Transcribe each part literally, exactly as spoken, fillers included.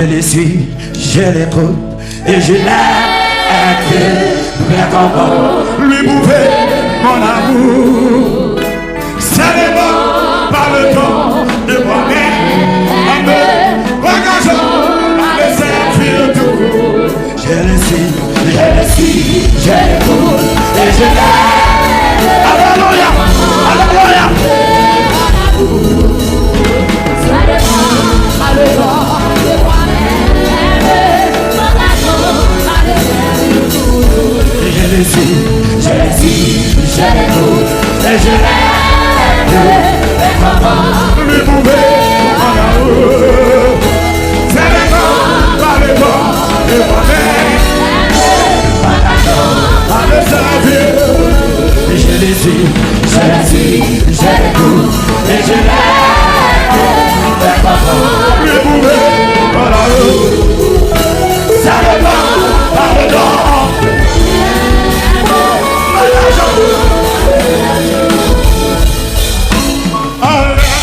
Je le suis, je l'écoute et je l'aime. Fais comment lui prouver mon amour. Seulement par le don de moi-même, en me engageant à le servir toujours. Je le suis, je le suis, je l'écoute et je l'aime. Alléluia, alléluia. Je le suis, je le suis, je l'écoute et je l'aime. Fais comment lui prouver mon amour. Seulement par le don de moi-même, à le servir. Je le suis, je le suis, je l'écoute et je l'aime. Fais comment lui prouver mon amour. Seulement par le don. Anlè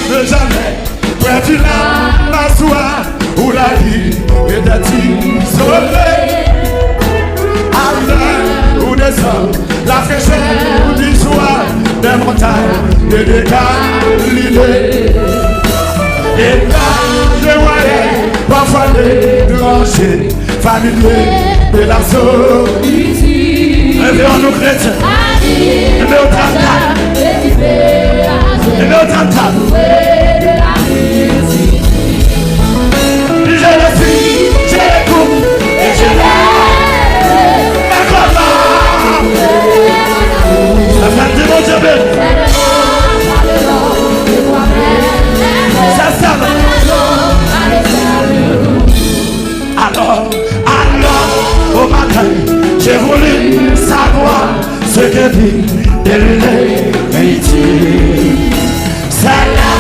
de jamè pèdi lamaswa ou lavi petèt izole. Anlè ou desann lafrechè ou di swa de montay de dega lide. E la je wayè pafwa de granje. Familye de la solitid. Leve an nou kretyen. Leve an nou kretyen. Leve an nou kretyen. Je le suis, je l'écoute et je l'aime. Aklame. Sa fè di Bondye beni. Sa, sa. Alors, alors, au matin, j'ai voulu savoir ce que dit de lui l'Écriture. C'est là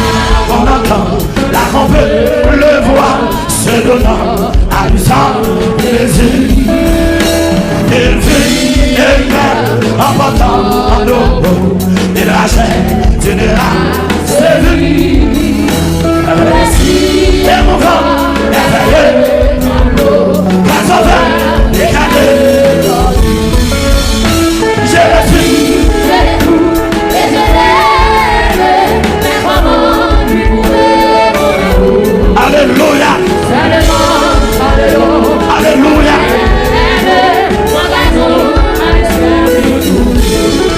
qu'on entend la trompette, le voix se donnant à lui sans plaisir. Il vit et meurt en portant en eau et la chair d'une race sévère. Récit émouvant, merveilleux, car sauveur et gardé. Je le suis. Alléluia. Alléluia.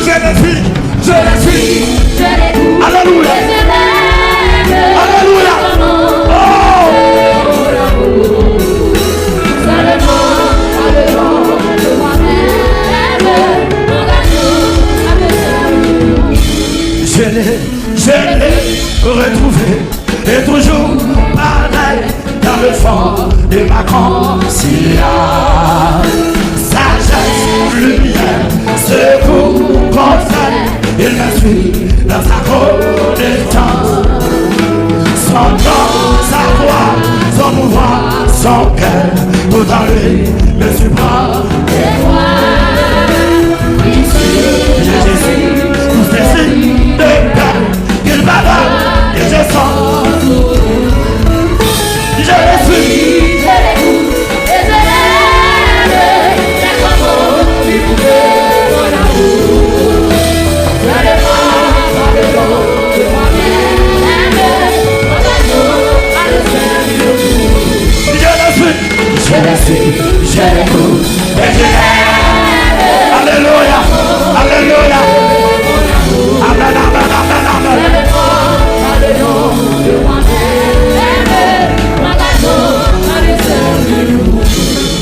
Je le suis. Je le suis. Alléluia. Alléluia. Oh. Je l'ai, je l'ai retrouvé et toujours pareil dans le fond de ma conscience. Sagesse, lumière, secours, conseil, il me suit dans sa connaissance. Son nom, sa voix, son pouvoir, son cœur, tout en lui me surprend. Ici, je suis, tous ces signes de paix, il pardonne et je sens. Je le suis. Je le suis, je le suis, je l'écoute et je l'aime. Alléluia, alléluia. Amen, amen, amen, amen.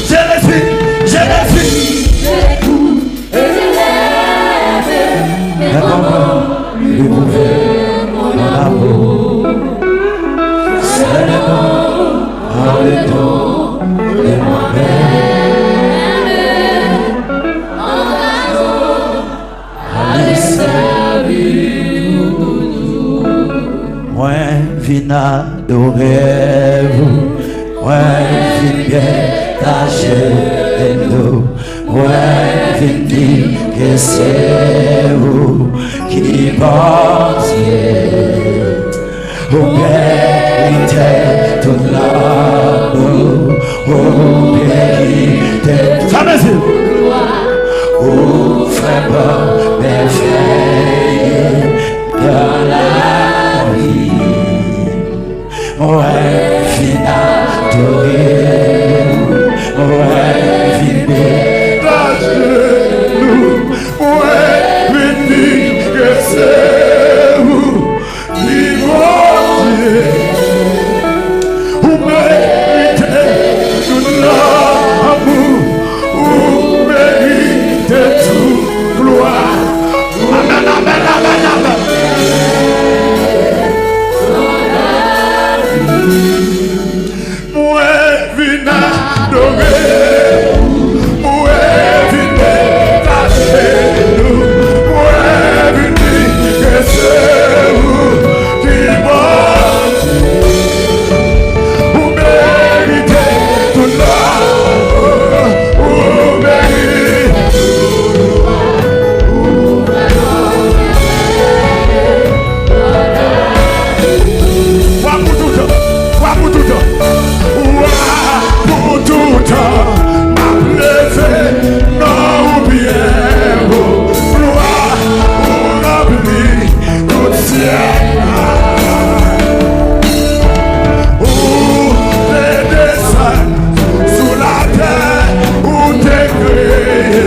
Je le suis, je le suis. Mais comment lui prouver mon amour? Seulement en le don de moi-même, en le servir. Mwen vin adore w, mwen vin byen tache nou. Mwen vin di ke se ou ki Bondye. Ou merite Sa mezi. Ou fè ban mèvèye nan lavi. Mwen vin adore ou. Mwen vin met ajenou. Mwen vin di ke se ou ki Bondye. Ou merite tout lanmou. Ou merite tout glwa. Amèn, amèn, amèn, amèn. Mwen vin adore ou, mwen vin met ajenou, mwen vin di ke se ou ki Bondye. Ou merite tout lanmou, ou merite. Wa pou toutan, wa pou toutan, wa pou toutan, m ap leve non ou byen wo, glwa ou ranpli tout syèl la. Ou te desann sou latè, ou te kreye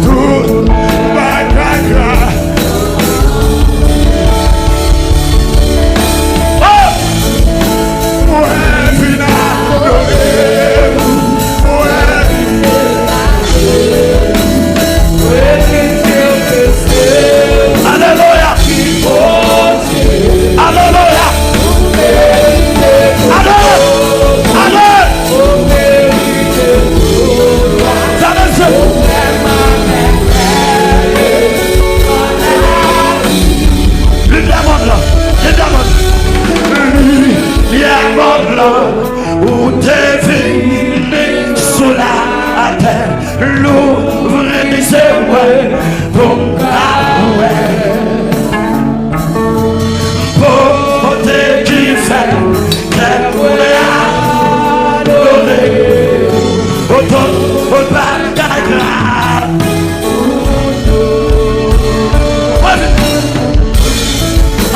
tout bagay. Oh! Mwen vin adore ou. Mwen vin adore ou. Alelouya. Alelouya. Alelouya. Alelouya. Sa mesye. Limyè mond lan. Limyè mond lan. Limyè mond lan. Ou te vini sou latè. Louvri zye mwen pou m ka wè. Bonte ki fè kè mwen adore. Otan bagay grav.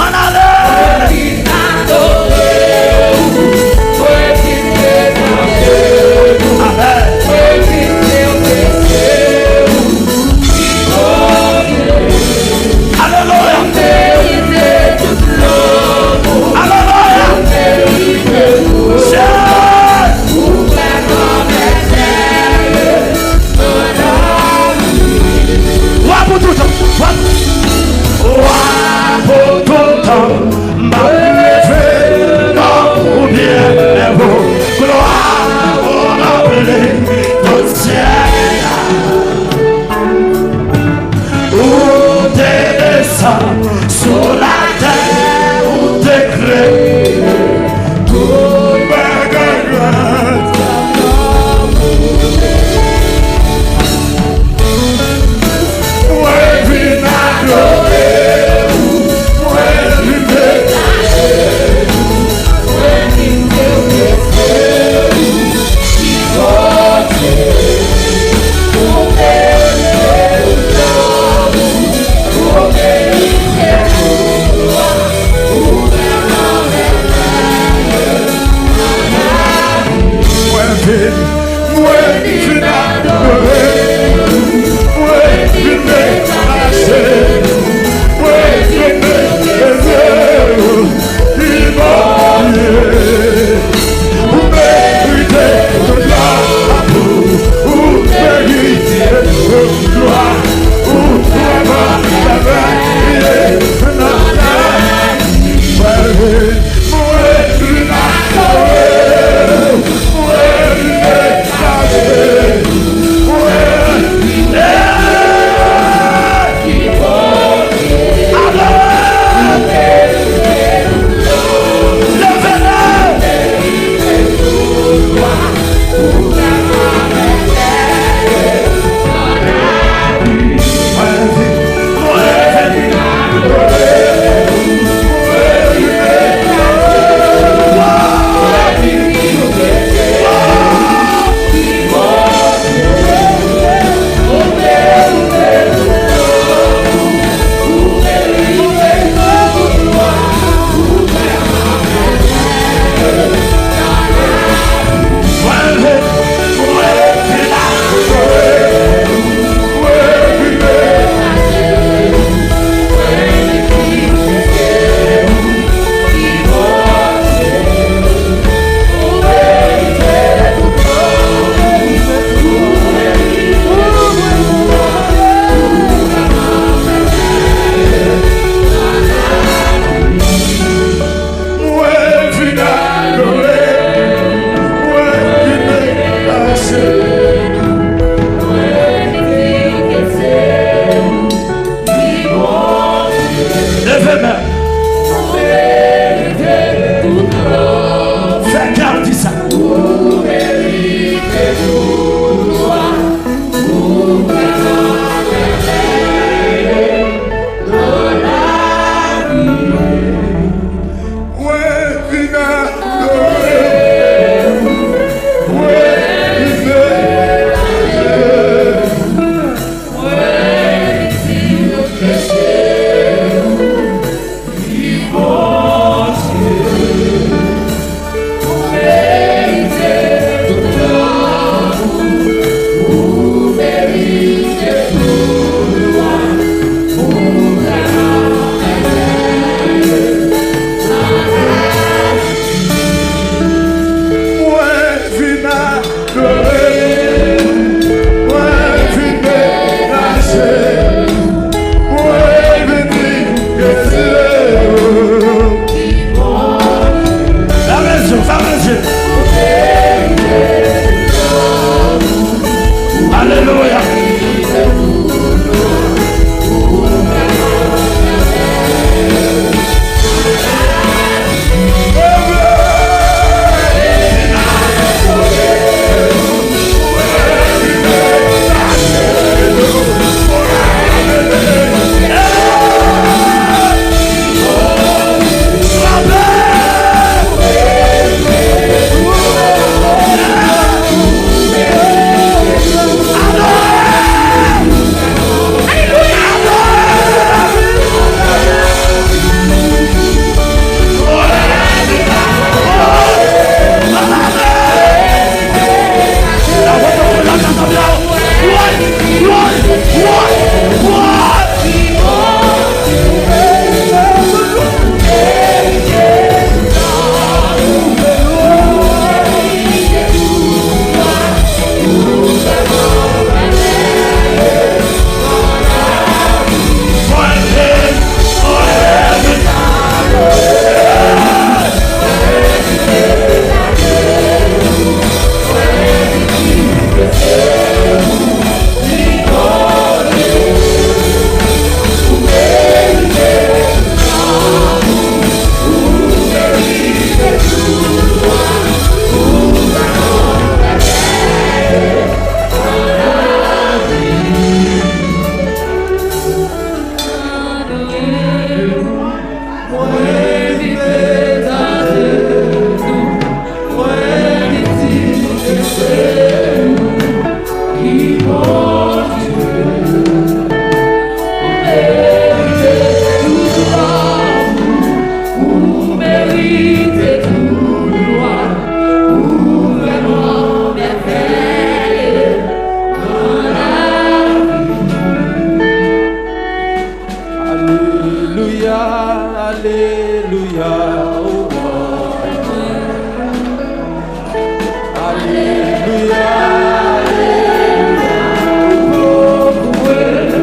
Ann ale! Amèn. Alelouya. Alelouya. Wa pou toutan. Wa, wa pou toutan. M ap leve non ou byen wo. Glwa ou ranpli tout syèl la. Ou te desann sou latè, ou te kreye tout bagay gras. Mwen vin adore ou, mwen vin detache ou, mwen vin detache ou. Mwen vin, mwen vin adore, mwen vin detache, mwen vin detache. Li Bondye, ou merite tout lanmou, ou merite tout glwa, ou vrèman mèvèye nan lavi mwen. Mwen vin adore, mwen vin detache, mwen vin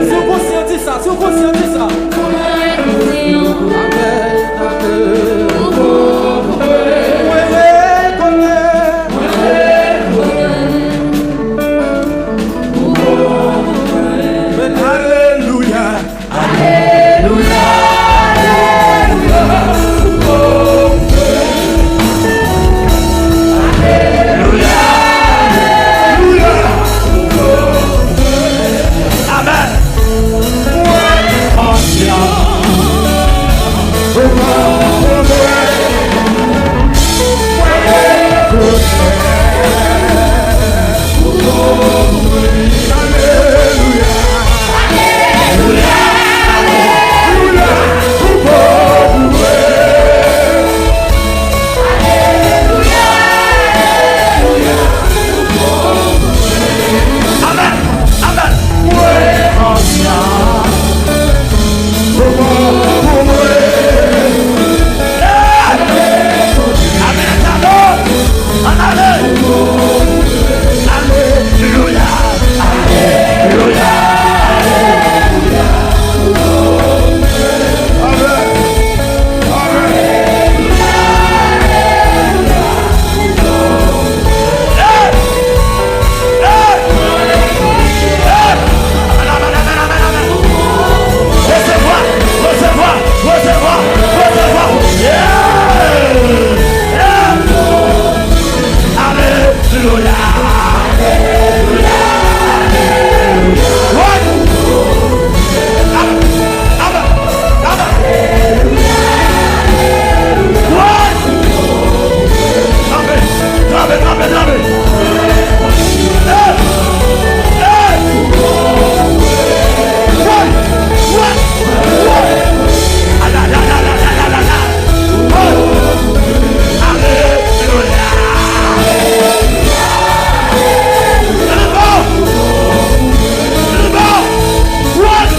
Si w konsyan, di sa. Si w konsyan, di sa. Amèn, amèn. Mwen rekonèt. Alelouya. Alelouya, alelouya. Alelouya, alelouya. Amèn. Mwen konsyan. Mwen konsyan. Ann ale! Alelouya! Alelouya! Alelouya! Amèn! Amèn! Hey! Hey! Hey! Amèn, amèn, amèn, amèn, amèn! Resevwa! Resevwa! Resevwa! Resevwa! Yeah! Yeah! Alelouya! Alelouya! What? What? Kanpe, kanpe, kanpe, kanpe. Hey! Hey! What? What? What? Ayayayayayaya! What? Alelouya! Alelouya! What?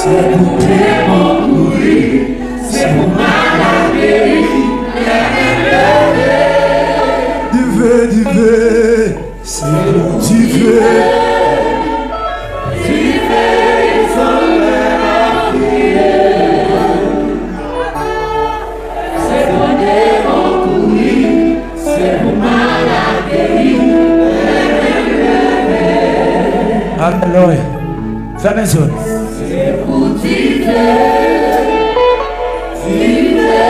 Se pou demon kouri, se pou malad geri, leve, leve. Dife, dife, se pou dife. Dife, san lè la priye. Se pou demon kouri, se pou malad geri. Alelouya. Fèmen zye w. Se pou dife, dife,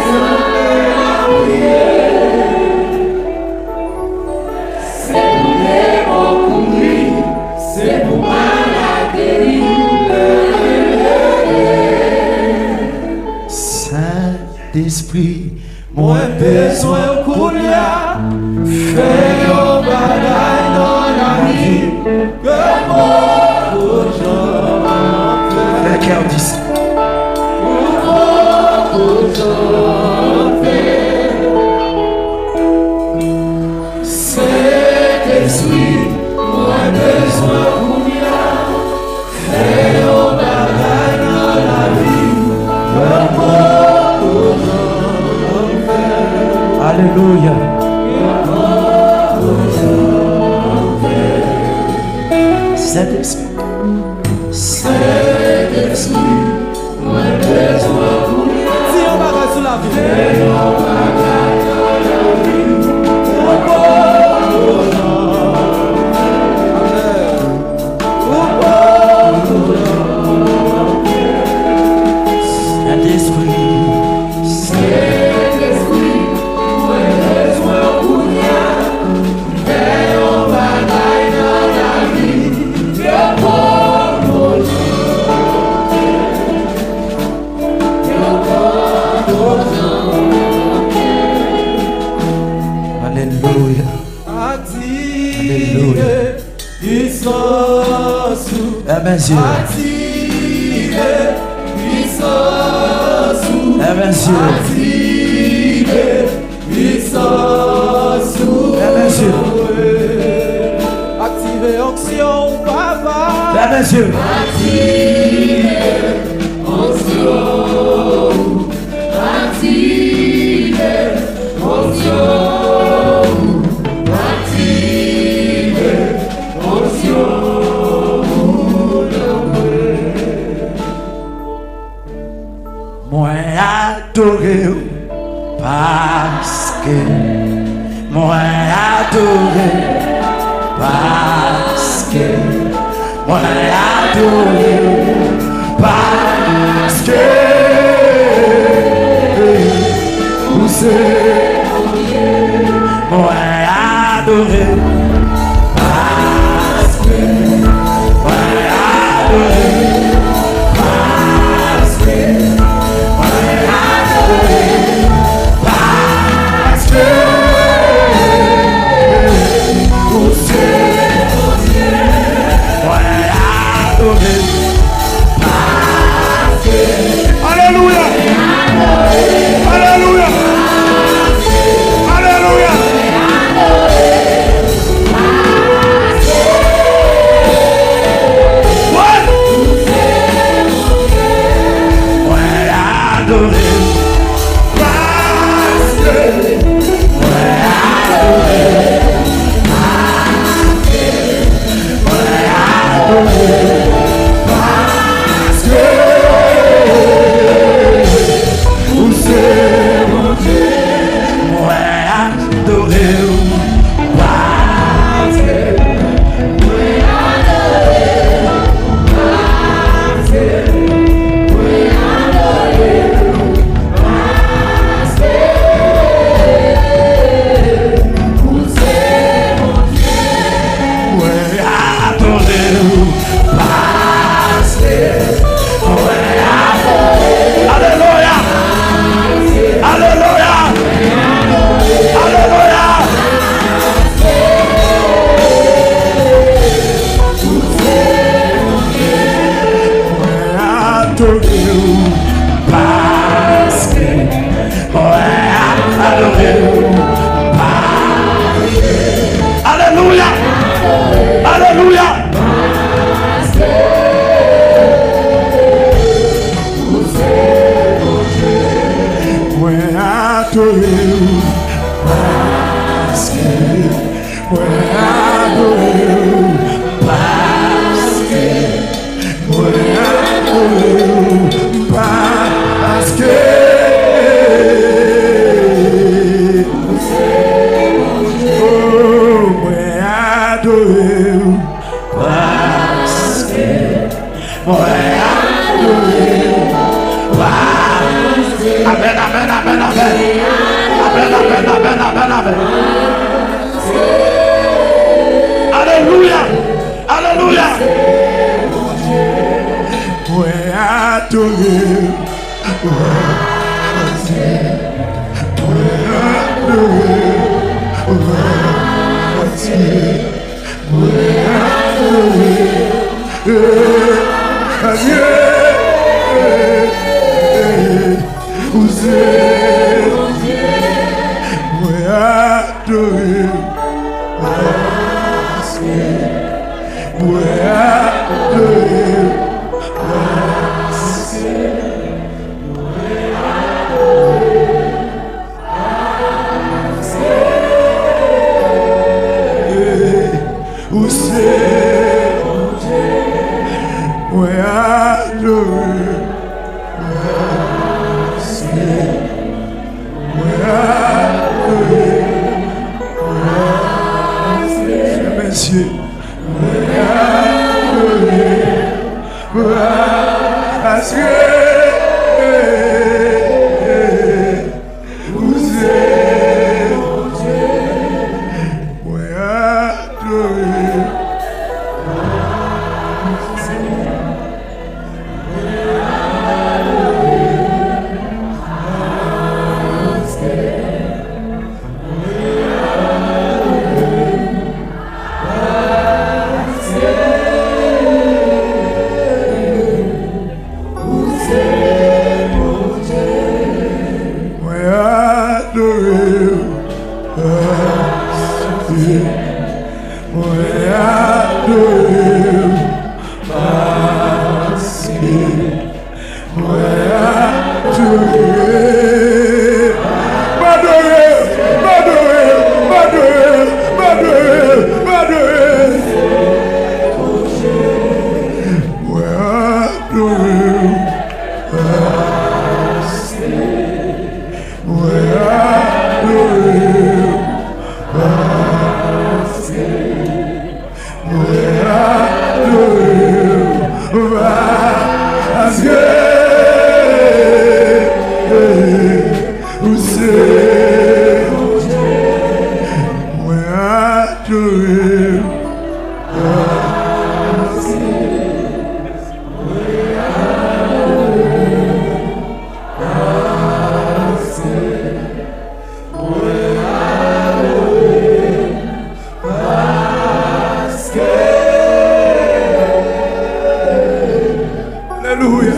san lè la priye. Se pou demon kouri, se pou malad geri. Sentespri, mwen bezwen w kounye a. Fè yon bagay nan lavi m ke m poko janm fè. Fè kè w di sa. Ou poko janm fè. Sentespri, mwen bezwen w kounye a. Fè yon bagay nan lavi m, mwen poko janm fè. Alelouya. Sentespri. Sentespri, mwen bezwen ou. Di yon bagay sou lavi m. Fè yon bagay nan lavi m. Mwen poko janm fè. Sentespri. Sentespri, mwen bezwen ou kounye a. Fè yon bagay nan lavi m. Yo poko janm fè. Yo poko janm fè. Alelouya. Alelouya. Aktive pwisans ou. Fèmen zye w. Aktive pwisans ou. Fèmen zye w. Aktive pwisans ou. Fèmen zye w. Aktive onksyon ou, papa. Fèmen zye w. Aktive onksyon ou. Aktive onksyon ou. Aktive onksyon ou nan mwen. Mwen adore w paske. Mwen adore w paske. Mwen adore w paske ou se Bondye. Mwen adore w paske. Mwen adore w paske. Mwen adore w paske. Ou se Bondye. Mwen adore w. Alelouya! Alelouya! Alelouya! Mwen adore w paske, mwen adore w paske, oh, mwen adore w paske, mwen adore w paske. Amèn, amèn, amèn, amèn. Amèn, amèn, amèn, amèn, amèn. Alelouya! Alelouya! Mwen adore w, mwen adore w, mwen adore w, paske ou se Bondye. Mwen adore w paske, mwen adore w paske, mwen adore w paske ou se Bondye. Mwen adore w paske, mwen adore w paske, mesye, mwen adore w paske ou se Bondye. Mwen adore w paske, mwen adore w paske, mwen adore w paske, mwen adore w paske, mwen adore w. M adore w, m adore w, m adore w, m adore w, m adore w. Mwen adore w paske, mwen adore w paske, mwen adore w paske ou se Bondye. Mwen adore w paske, mwen adore w paske, mwen adore w paske, alelouya,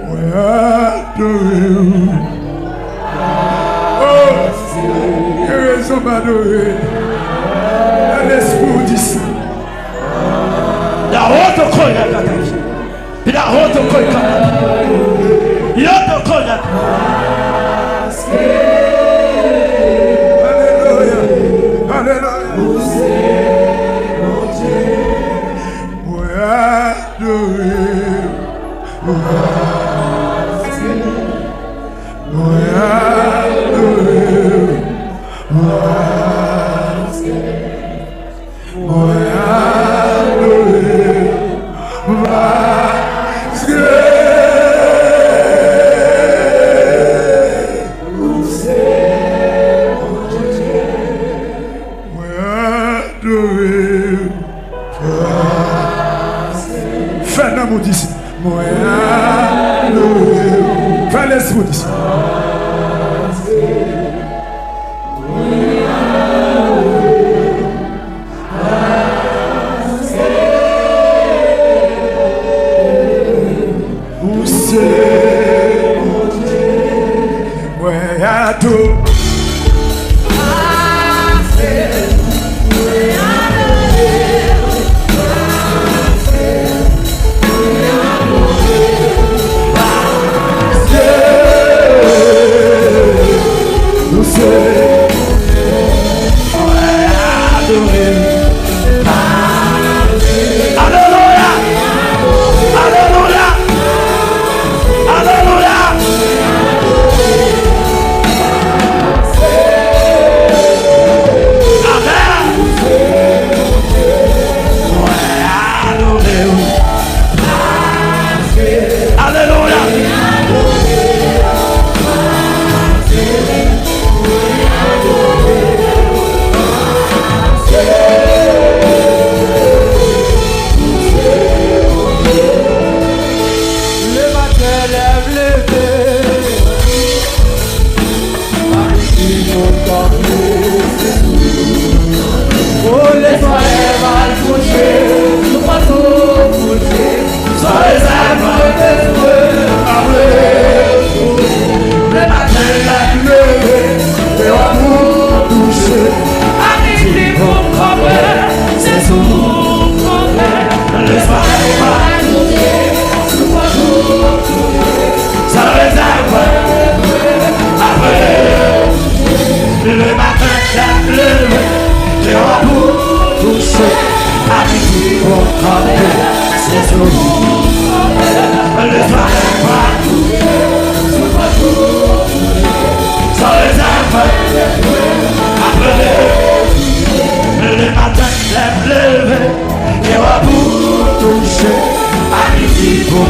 mwen adore w. Oh, gen rezon m adore. Lè lespri w di sa. Dawoto koya katapi. Dawoto koya katapi. Yoto koya. Alelouya. Alelouya. Mwen adore w. Mwen adore w paske, mwen adore w paske ou se Bondye. Mwen adore w paske, fè nanm ou di sa. Mwen adore w. Fè lespri w di sa. Ou se Bondye. Mwen adore. Ou se Oh, lespwa pa kouche, nou pa tou kouche. San rezèv, lè maten ap leve, lè w ap touche. A midi pou m kanpe, se sou ou m kanpe. Lespwa pa kouche, nou pa tou kouche. San rezèv, apre lè maten ap leve, lè w ap touche. A midi pou kanpe, se sou ou. Lespwa pa kouche, san rezèv, apre lè maten ap leve, lè w ap touche. A midi pou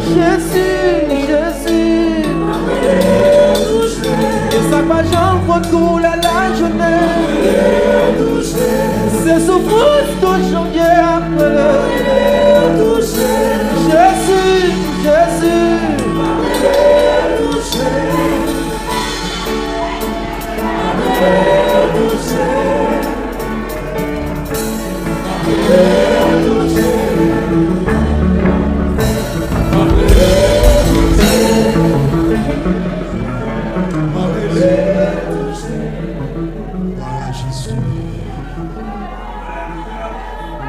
Jezi, Jezi. E sa k pa janm fòt kou lè lajounen. Se soufrans tou janvye ap rele. Jezi, Jezi. Gloire à Jésus.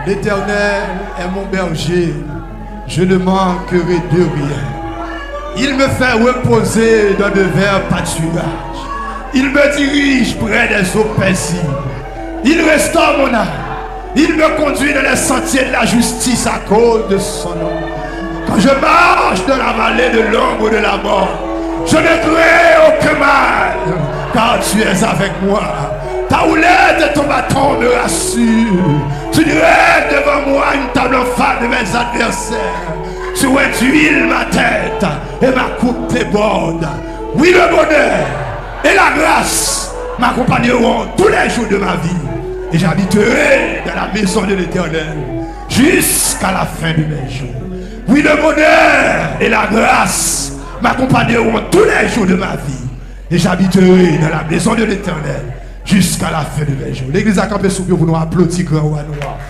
L'Éternel est mon berger, je ne manquerai de rien. Il me fait reposer dans de verts pâturages. Il me dirige près des eaux paisibles. Il restaure mon âme. Il me conduit dans les sentiers de la justice à cause de son nom. Quand je marche dans la vallée de l'ombre de la mort, je ne crains aucun mal, car tu es avec moi. Ta houlette et ton bâton me rassurent. Tu dresses devant moi une table en face de mes adversaires. Tu induis ma tête et ma coupe déborde. Oui, le bonheur et la grâce m'accompagneront tous les jours de ma vie, et j'habiterai dans la maison de l'Éternel jusqu'à la fin de mes jours. Oui, le bonheur et la grâce m'accompagneront tous les jours de ma vie, et j'habiterai dans la maison de l'Éternel jusqu'à la fin de mes jours. Legliz la, kanpe sou pye pou nou aplodi gran wa nou an.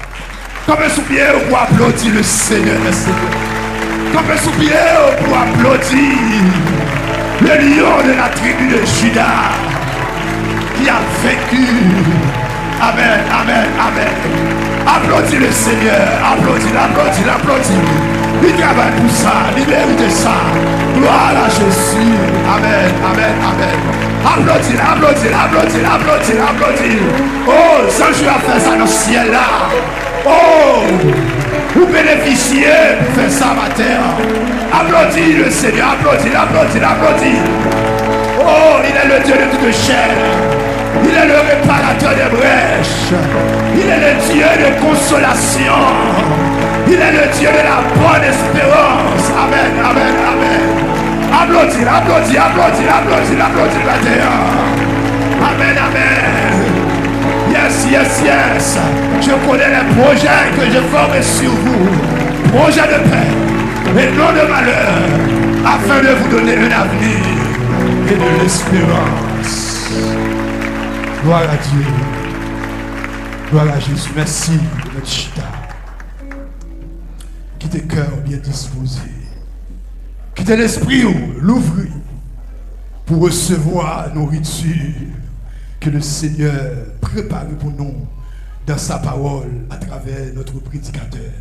Kanpe sou pye w pou aplodi le Seigneur des Seigneurs. Kanpe sou pye w pou aplodi le lion de la tribu de Juda qui a vaincu. Amen, amen, amen. Aplodi le Seigneur, aplodi l, aplodi l, aplodi l. Li travay pou sa, li merite sa. Gloire à Jésus. Amen, amen, amen. Aplodi l, aplodi l, aplodi l, aplodi l, aplodi l. Oh, zanj yo ap fè sa nan syèl la. Oh, ou benefisye pou fè sa maten an. Aplodi le Seigneur, aplodi l, aplodi l, aplodi l. Oh, il est le Dieu de toute chair. Il est le réparateur. brèches. Il est le Dieu de consolation. Il est le Dieu de la bonne espérance. Amen, amen, amen. Aplodi, aplodi, aplodi, aplodi, aplodi maten an. Amen, amen. Yes, yes, yes. Je connais les projets que je forme sur vous. Projets de paix et non de malheur, afin de vous donner un avenir et de l'espérance. Gloire à Dieu. Gloire à Jésus. Mèsi pou mèt chita. Kite kè w byen dispoze. Kite lespri w louvri pou resevwa nouriti ke le Senyè prepare pou nou dans sa parole à travers notre prédicateur,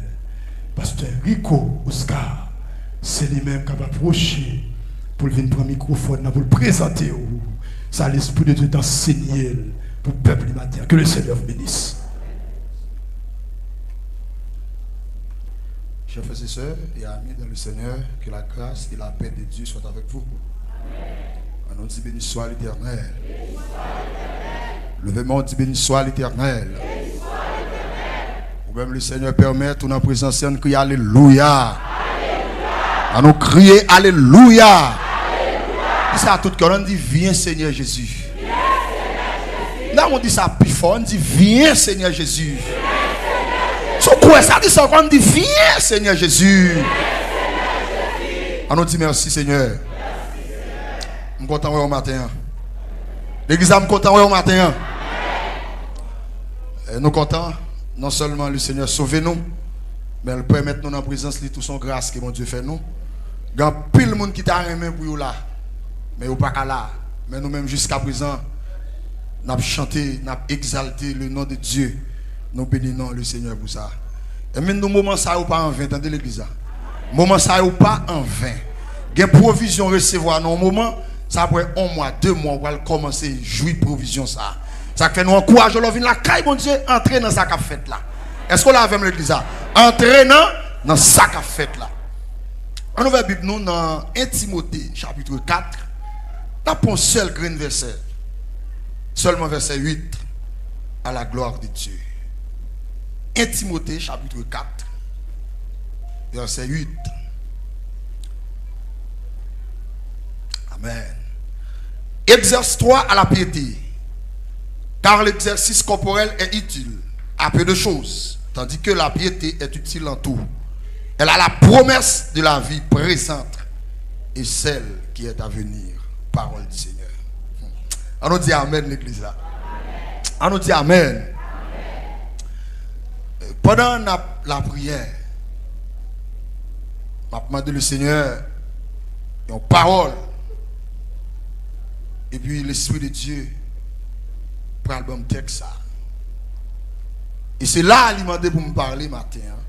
Pasteur Rico Oscar. Se li menm k ap apwoche pou l vin pran mikwofòn nan, pou l prezante w sa Lespri de Dye t ansenye l pou pèp li maten an. Que le Seigneur vous bénisse. Chers frères et sœurs et amis dans le Seigneur, que la grâce et la paix de Dieu soient avec vous. An nou di, beni swa Letènèl. Leve men w, di, beni swa Letènèl. Ou menm, le Seigneur permet, ou nan prezans li, an n kriye alelouya. An nou kriye alelouya. Di sa tout kè w, an n di, vyen Senyè Jezi. Nan, ou di sa pi fò, an n di, vyen Senyè Jezi. Si w kwè sa, di sa ankò, an n di, vyen Senyè Jezi. An nou di, mèsi Senyè. M kontan wè w maten an. Legliz la, m kontan wè w maten an. E nou kontan, non sèlman le Senyè sove nou, men l pèmèt nou nan prezans li tou, se yon gras ke Bondye fè nou. Gen anpil moun ki ta renmen pou yo la, men yo pa ka la. Men nou menm, jiskaprezan, n ap chante, n ap egzalte le nom de Dieu. Nou beni non le Senyè pou sa. E men nou, moman sa yo pa anven, tande legliz la. Moman sa yo pa anven. Gen pwovizyon resevwa nan yon moman, sa apre yon mwa, de mwa, ou pral kòmanse jwi pwovizyon sa. Sa k fè nou ankouraje w lè w vin lakay Bondye, antre nan sa k ap fèt la. Èske w la avè m legliz la? Antre nan, nan sa k ap fèt la. Ann ouvè Bib nou nan en Timote, chapit kat. N ap pran yon sèl grenn vèsè. Sèlman vèsè uit. À la gloire de Dieu. En Timote, chapit kat, vèsè uit. Amen. Exerce-toi à la piété, car l'exercice corporel est utile à peu de choses, tandis que la piété est utile en tout. Elle a la promesse de la vie présente et celle qui est à venir. Parole du Seigneur. An nou di amen, legliz la. An nou di amen. Pandan n ap lapriyè, m ap mande le Senyè yon pawòl. Epi Lespri de Dye pral ban m tèks sa. E se la li mande pou m pale maten an.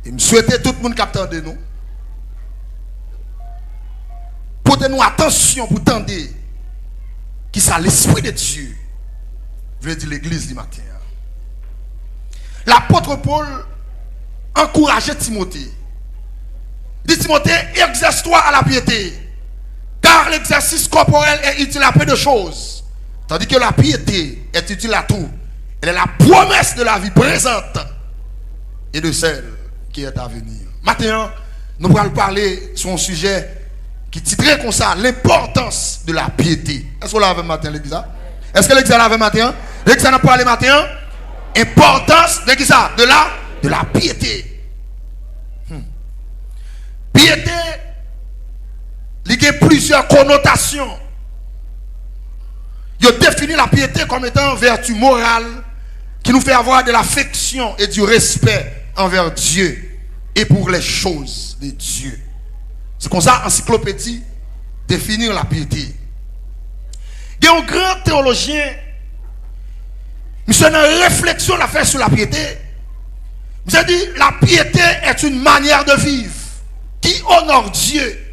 E m swete tout moun k ap tande nou, pote nou atansyon pou tande kisa Lespri de Dye vle di legliz li maten an. Lapot Pòl ankouraje Timote. Di Timote, exerce-toi à la piété, car l'exercice corporel est utile à peu de choses, tandis que la piété est utile à tout. Elle est la promesse de la vie présente et de celle qui est à venir. Maten an, nou pral pale sou yon sijè ki titre konsa, l'importance de la piété. Èske w la avè m maten, legliz la? Èske legliz la avè m maten an? Legliz la, n ap pale maten an. Enpòtans de kisa? De la, de la pyete. Hmm. Pyete, li gen plizyè konotasyon. Yo defini la pyete kòm etan vèti moral ki nou fè avoir de l'affection et du respect envers Dieu et pour les choses de Dieu. Se konsa ansiklopedi defini la pyete. Gen yon gran teyolojyen, misye nan refleksyon l ap fè sou la pyete, misye di, la piété est une manière de vivre qui honore Dieu.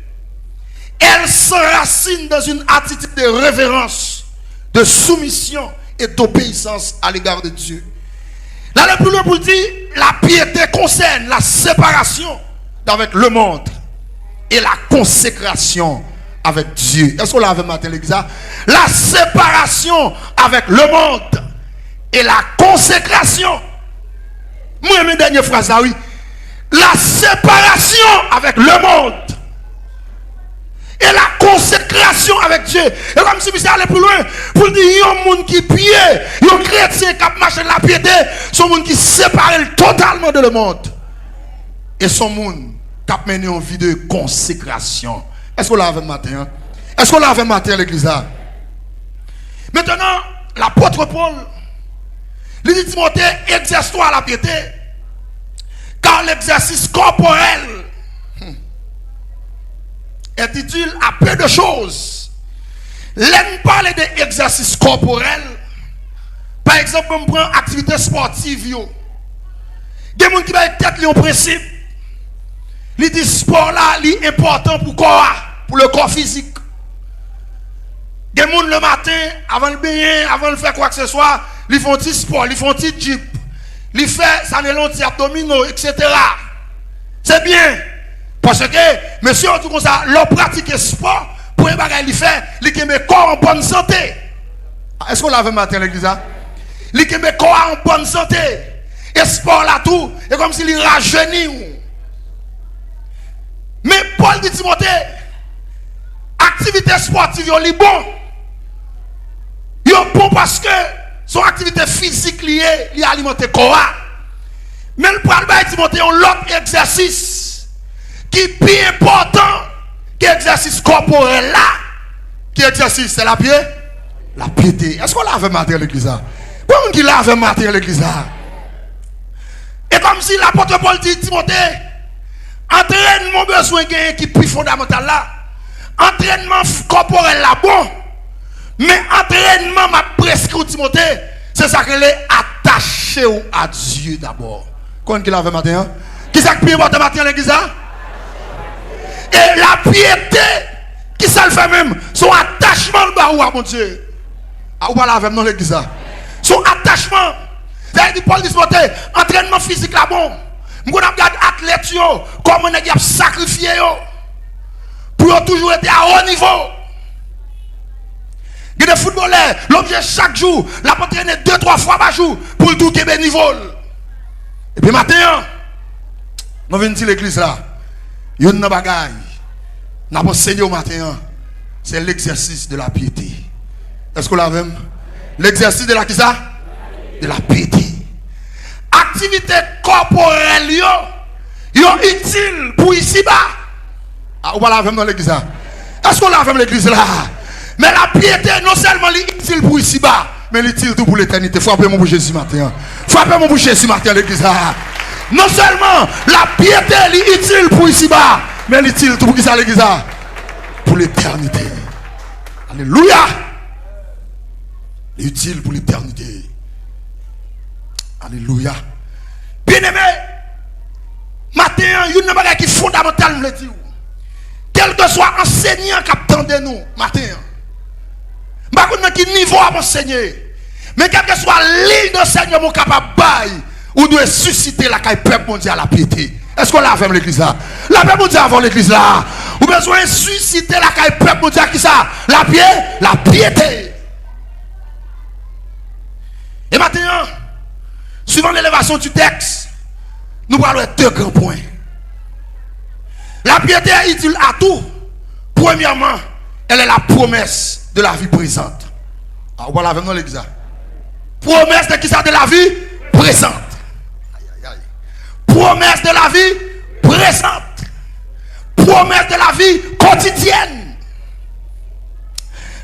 Elle s'enracine dans une attitude de révérence, de soumission et d'obéissance à l'égard de Dieu. L ale pi lwen pou l di, la piété concerne la séparation d'avec le monde et la consécration avec Dieu. Èske w la avè m maten, legliz la? La séparation avec le monde et la consécration. Mwen renmen dènye fraz la, wi. La séparation avec le monde et la consécration avec Dieu. E kòmsi misye ale pi lwen pou l di yon moun ki pye, yon kretyen k ap mache nan lapyete, se yon moun ki separe l totalman de lemonn. E se yon moun k ap mennen yon vi de konsekrasyon. Èske w la avè m maten an? Èske w la avè m maten an, legliz la? Mentnan, lapot Pòl, li di Timote, exerce-toi à la piété, car l'exercice corporel, hmm, est utile à peu de choses. Lè n pale de egzèsis kòporèl, pa egzanp, ban m pran aktivite espòtiv yo. Gen moun ki bay tèt li yon prensip. Li di spò la, li enpòtan pou kò a, pou le corps physique. Gen moun le maten, avan l benyen, avan l fè kwakseswa, li fè yon ti spò, li fè yon ti jip, li fè, sa n rele yon ti abdomino, et cetera. Se byen. Paske, mesye yo di konsa, lè w pratike spò, premye bagay li fè, li kenbe kò w an bòn sante. Èske w la avè m maten an, legliz la? Li kenbe kò a an bòn sante. E spò la tou, e kòmsi li rajeni w. Men Pòl di Timote, aktivite espòtiv yo, li bon. Yo bon paske se yon aktivite fizik li ye, li alimante kò a. Men l pral bay Timote yon lòt egzèsis ki pi enpòtan ke egzèsis kòporèl la. Ki egzèsis? Se lapye-, lapyete. Èske w la avè m maten an, legliz la? Konbyen moun ki la avè m maten an, legliz la? E kòmsi lapot Pòl di Timote, antrènman w bezwen genyen ki pi fondamantal la. Antrènman f-, kòporèl la bon, men antrènman m ap preskri w, Timote, se sa k rele attache w à Dieu d'abord. Konbyen ki la avè m maten an? Kisa k pi enpòtan maten an, legliz la? E lapyete, kisa l fè menm? Se yon atachman l ba ou a Bondye. A, ou pa la avè m non, legliz la. Se yon atachman. Sa vle di Pòl di Timote, antrènman fizik la bon. M konn ap gad atlèt yo, kòman nèg y ap sakrifye yo pou yo toujou rete a wo nivo. Gen de foutbolè, l oblije chak jou, l ap antrene de, twa fwa pa jou pou l tou kenbe nivo l. Epi maten an, nou vin di legliz la, youn nan bagay n ap ansenye w maten an, se l'exercice de la piété. Èske w la avè m? L'exercice de la kisa? De la piété. Aktivite kòporèl yo, yo itil pou isiba. A, ou pa la avè m nan legliz la? Èske w la avè m legliz la? Men lapyete, non sèlman li itil pou isiba, men li itil tou pou letènite. Frape men pou Jezi maten an. Frape men pou Jezi maten an, legliz la. Non sèlman lapyete, li itil pou isiba, men li itil tou pou kisa, legliz la? Pou letènite. Alelouya! Li itil pou letènite. Alelouya. Byeneme, maten an, youn nan bagay ki fondamantal m vle di w, kèlkeswa ansenyan k ap tande nou maten an, m pa konn nan ki nivo w ap ansenye, men kèlkeswa liy dansèyman w kapab bay, ou dwe sisite lakay pèp Bondye a lapyete. Èske w la avè m legliz la? Lapè Bondye avè w legliz la. Ou bezwen sisite lakay pèp Bondye a kisa? Lapye-, lapyete. E maten an, suivant l'élévation du texte, nou pral wè de gran pwen. La piété est utile à tout. Premièrement, elle est la promesse de la vie présente. A, ou pale avè m non legliz la. Promès de kisa? De la vie présente. Ay, ay, ay. Promès de la vie présente. Promès de la vie quotidienne.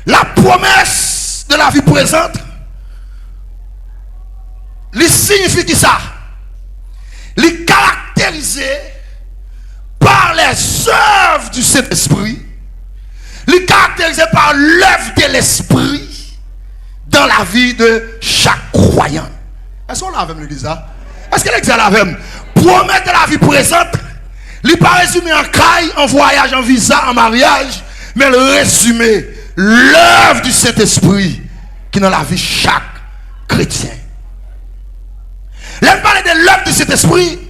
La promesse de la vie présente, li siyifi kisa? Li karakterize par les œuvres du Saint-Esprit. Li karakterize par l'œuvre de l'Esprit dans la vie de chaque croyant. Èske w la avè m legliz la? Èske legliz la avè m? Promès de la vie présente, li pa rezime an kay, an vwayaj, an viza, an maryaj, men l rezime l'œuvre du Saint-Esprit ki nan lavi chak kretyen. Lè n pale de l'œuvre du Saint-Esprit,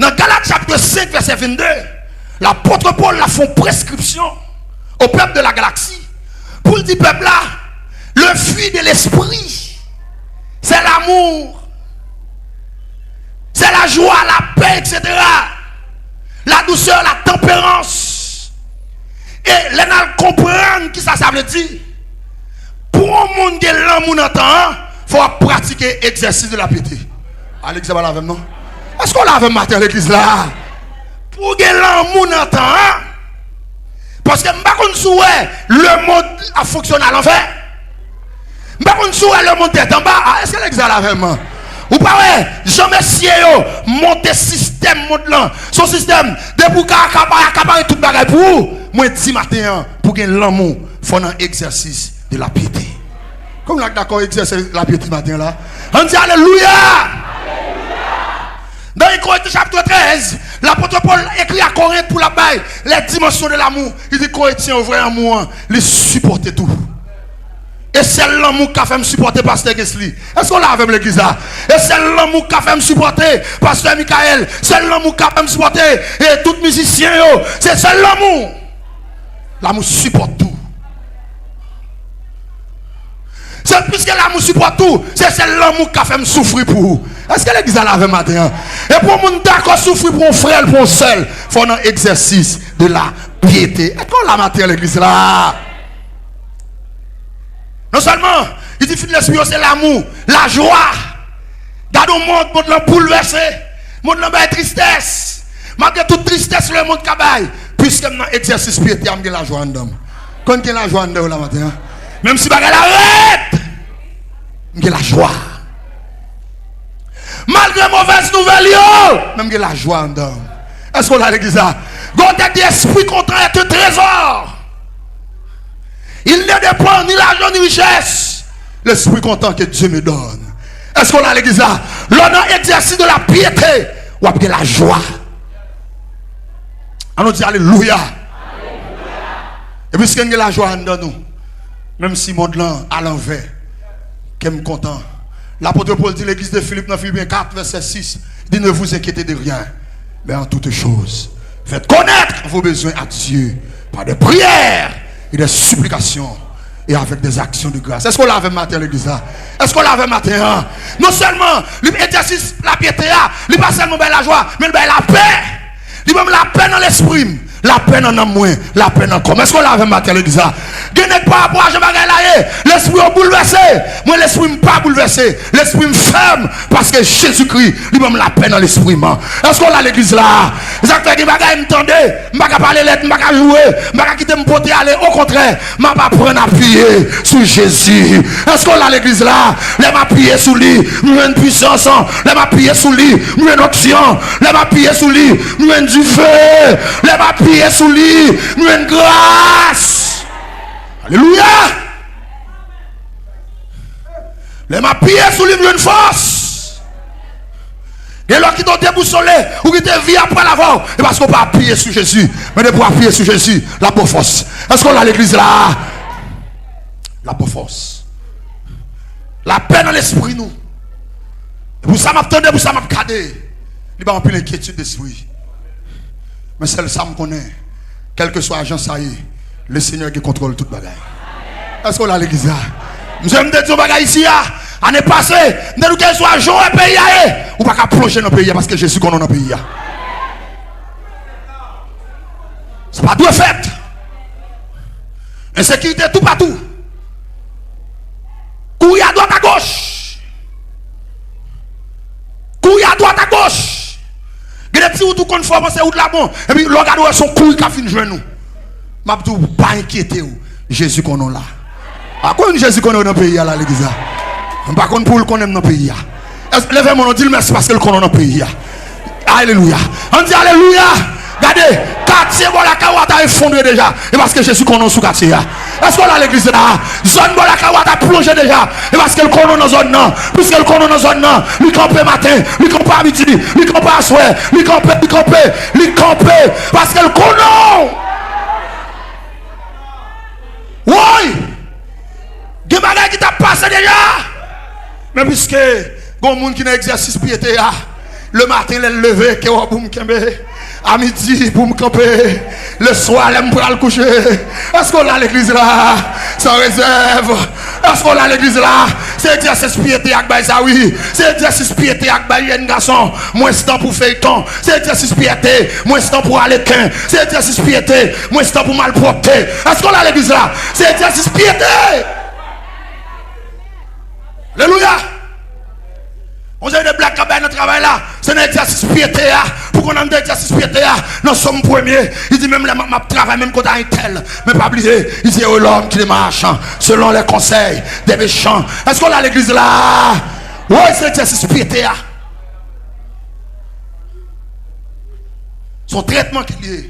nan Galat chapit senk vèsè vennde, lapot Pòl la fè yon preskripsyon o pèp de la Galatie pou l di pèp la, le fruit de l'esprit, c'est la la joie, la paix, et cetera. La douceur, la tempérance. E lè n al konprann kisa sa vle di, pou yon moun gen lanmou nan tan an, fò w ap pratike egzèsis de la pyete. Alèk sa pale avè m non. Èske w la avè m maten an legliz la? Pou w gen lanmou nan tan an, paske m pa konn si w wè lemonn ap fonksyone alanvè. M pa konn si w wè lemonn tèt anba. A, èske legliz la avè m? Ou pa wè jan mesye yo monte sistèm mond lan? Se yon sistèm, depi w ka akapare, akapare tout bagay pou ou. Mwen di maten an, pou gen lanmou, fò nan egzèsis de la pyete. Kòm n dakò egzèsis de la pyete maten an la, ann di alelouya! Nan en Korentyen chapit trèz, lapot Pòl ekri a Korent pou l ap bay les dimensions de l'amour. Li di Korentyen yo, vrè lanmou an, li sipòte tou. E sèl lanmou k ka fè m sipòte pastè Guesly. Èske w la avè m legliz la? E sèl lanmou k ka fè m sipòte pastè Michael. Sèl lanmou k ka fè m sipòte e tout mizisyen yo. Se sèl lanmou. Lanmou sipòte tou. Se piske lanmou sipòte tou, se sèl lanmou k ka fè m soufri pou ou. Èske legliz la la avè m maten an? E pou yon moun dakò soufri pou yon frè l, pou yon sè l, fò nan egzèsis de la pyete. Èske w la maten an legliz la? Non sèlman li di fwi Lespri yo se lanmou, lajwa. Gade yon mond, mond lan boulvèse. Mond lan bay tristès. Malgre tout tristès lemonn ka bay, piske m nan egzèsis pyete a, m gen lajwa anndan m. Konn gen lajwa anndan w la maten an? Menm si bagay la rèd, m gen lajwa. Malgre movèz nouvèl yo, men m gen lajwa anndan m. Èske w la legliz la? Gon tèt di esprit content est un trésor. Il ne dépend ni l'argent ni richesse. L'esprit content que Dieu me donne. Èske w la legliz la? Lè w nan egzèsis de la pyete, w ap gen lajwa. Ann nou di alelouya. E piske n gen lajwa anndan nou, menm si mond lan alanvè, kè m kontan. Lapot Pòl di legliz de Filip nan Filipen kat vèsè sis, li di, ne vous inquiétez de rien, mais en toute chose, faites connaître vos besoins à Dieu par des prières et des supplications et avec des actions de grâce. Èske w la avè m maten an legliz la? Èske w la avè m maten an? Non sèlman li egzèsis lapyete a, li pa sèlman bay lajwa, men l bay lapè. Li ban m lapè nan lespri m, lapè nan nanm mwen, lapè nan kò m. Èske w la avè m maten an legliz la? Gen nèg pa rapò a jan bagay la ye, lespri yo boulvèse. Mwen lespri m pa boulvèse, lespri m fèm, paske Jezikri li ban m lapè nan lespri m. Èske w la legliz la? Se sa k fè gen bagay m tande, m pa ka pale lèd, m pa ka joure, m pa ka kite m pote ale. Okontrè, m ap aprann apiye sou Jezi. Èske w la legliz la? Lè m apiye sou li, m jwenn pwisans. Lè m apiye sou li, m jwenn onksyon. Lè m apiye sou li, m jwenn dife. Lè m apiye sou li, m jwenn gras. Alelouya! Lè m apiye sou li, m jwenn fòs. Gen lè w kite w debousole, ou kite vi a pral avè w, e paske w pa apiye sou Jezi. Men depi w apiye sou Jezi, l ap ba w fòs. Èske w la legliz la? L ap ba w fòs. Lapè nan lespri nou. E pou sa m ap tande, pou sa m ap gade, li ba m anpil enkyetid lespri. Men sèl sa m konnen, kèlkeswa jan sa ye, Lesenyè gen kontwòl tout bagay. Èske w la legliz la? Msye, m te di yon bagay isi a, ane pase, m te di w kèlkeswa jan w wè peyi a ye, ou pa ka plonje nan peyi a paske Jezi konnen w nan peyi a. Sa pa dwe fèt. Ensekirite toupatou. Kouri adwat agoch. Kouri adwat agoch. Gen de ti wout ou konn fè w panse wout la bon, epi lè w gade w wè se yon kouri k ap vin jwenn ou. M ap di w, pa enkyete w, Jezi konnen w la. A konn Jezi konnen w nan peyi a la legliz la? M pa konn pou l konnen m nan peyi a. Èske, leve men w, di l mèsi paske l konnen w nan peyi a. Alelouya. Ann di alelouya. Gade, katye bò lakay ou a ta efondre deja. E paske Jezi konnen w sou katye a. Èske w la legliz la? Zòn bò lakay ou a ta plonje deja. E paske l konnen w nan zòn nan. Piske l konnen w nan zòn nan, li kanpe maten, li kanpe amidi, li kanpe aswè, li kanpe, li kanpe, li kanpe. Paske l konnen w. Woy! Gen bagay ki t ap pase deja. Men piske gen yon moun ki nan egzèsis pyete a, le maten lè l leve, ke w pou m kenbe. A midi pou m kanpe. Le swa lè m pral kouche. Èske w la legliz la? San rezèv. Èske w la legliz la? Se egzèsis pyete ak bay sa, wi. Se egzèsis pyete ak bay jèn gason mwens tan pou feyton. Se egzèsis pyete, mwens tan pou aleken. Se egzèsis pyete, mwens tan pou malpwòpte. Èske w la legliz la? Se egzèsis pyete. Alelouya. Yon seri de blag k ap bay nan travay la, se nan egzèsis pyete a. Pou konn anndan egzèsis pyete a, nan Sòm premye, li di, menm lè m ap, m ap travay menm kote a entèl, men pa bliye, li di, heureux l'homme qui ne marche selon les conseils des méchants. Èske w la legliz la? Woy, se egzèsis pyete a. Se yon trètman ki l ye.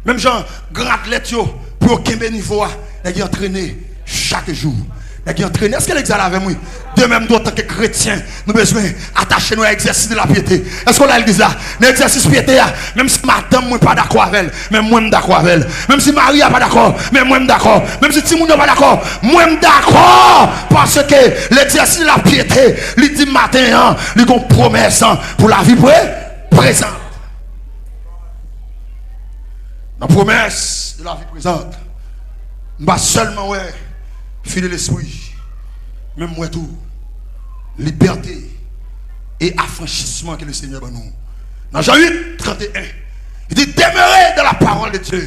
Menm jan gran atlèt yo, pou yo kenbe nivo a, nèg yo antrene chak jou. Nèg yo antrene. Èske legliz la avè m? Wi. De menm tou, antanke kretyen, nou bezwen atache nou a egzèsis de la pyete. Èske w la legliz la? Nan egzèsis pyete a, menm si madanm mwen pa dakò avè l, men mwen m dakò avè l. Menm si mari a pa dakò, men mwen m dakò. Menm si timoun yo pa dakò, mwen m dakò. Paske legzèsis de la pyete, li di maten an, li gon pwomès an pou lavi pre, prezan. Nan pwomès de lavi prezan, m pa sèlman wè fidèl espri, men m wè tou libète e afranchisman ke le Seigneur ban nou. Nan Jan uit, trannteyen, li di, demeurez dans la parole de Dieu,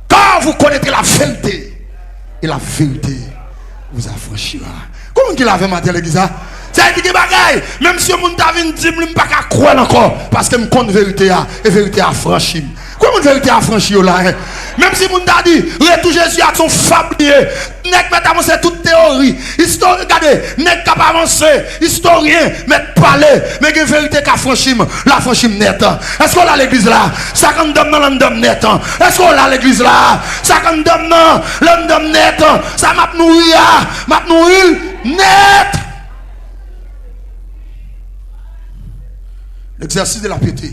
car vous connaîtrez la vérité, et la vérité vous affranchira. Konbyen moun ki la avè m atè legliz la? Sa vle di gen bagay, menm si yon moun ta vin di m li, m pa ka kwè l ankò, paske m konn verite a, e verite a afranchi m. Konbyen moun verite a afranchi yo la, en? Menm si moun ta di retou Jezi a se yon fab li ye, nèg mèt avanse tout teyori, istori, gade, nèg k ap avanse, istoryen mèt pale, men gen verite k afranchi m, l afranchi m nèt. Èske w la legliz la? Sa k anndan m nan, l anndan m nèt. Èske w la legliz la? Sa k anndan m nan, l anndan m nèt. Sa m ap nouri a, m ap nouri l nèt. L'exercice de la piété.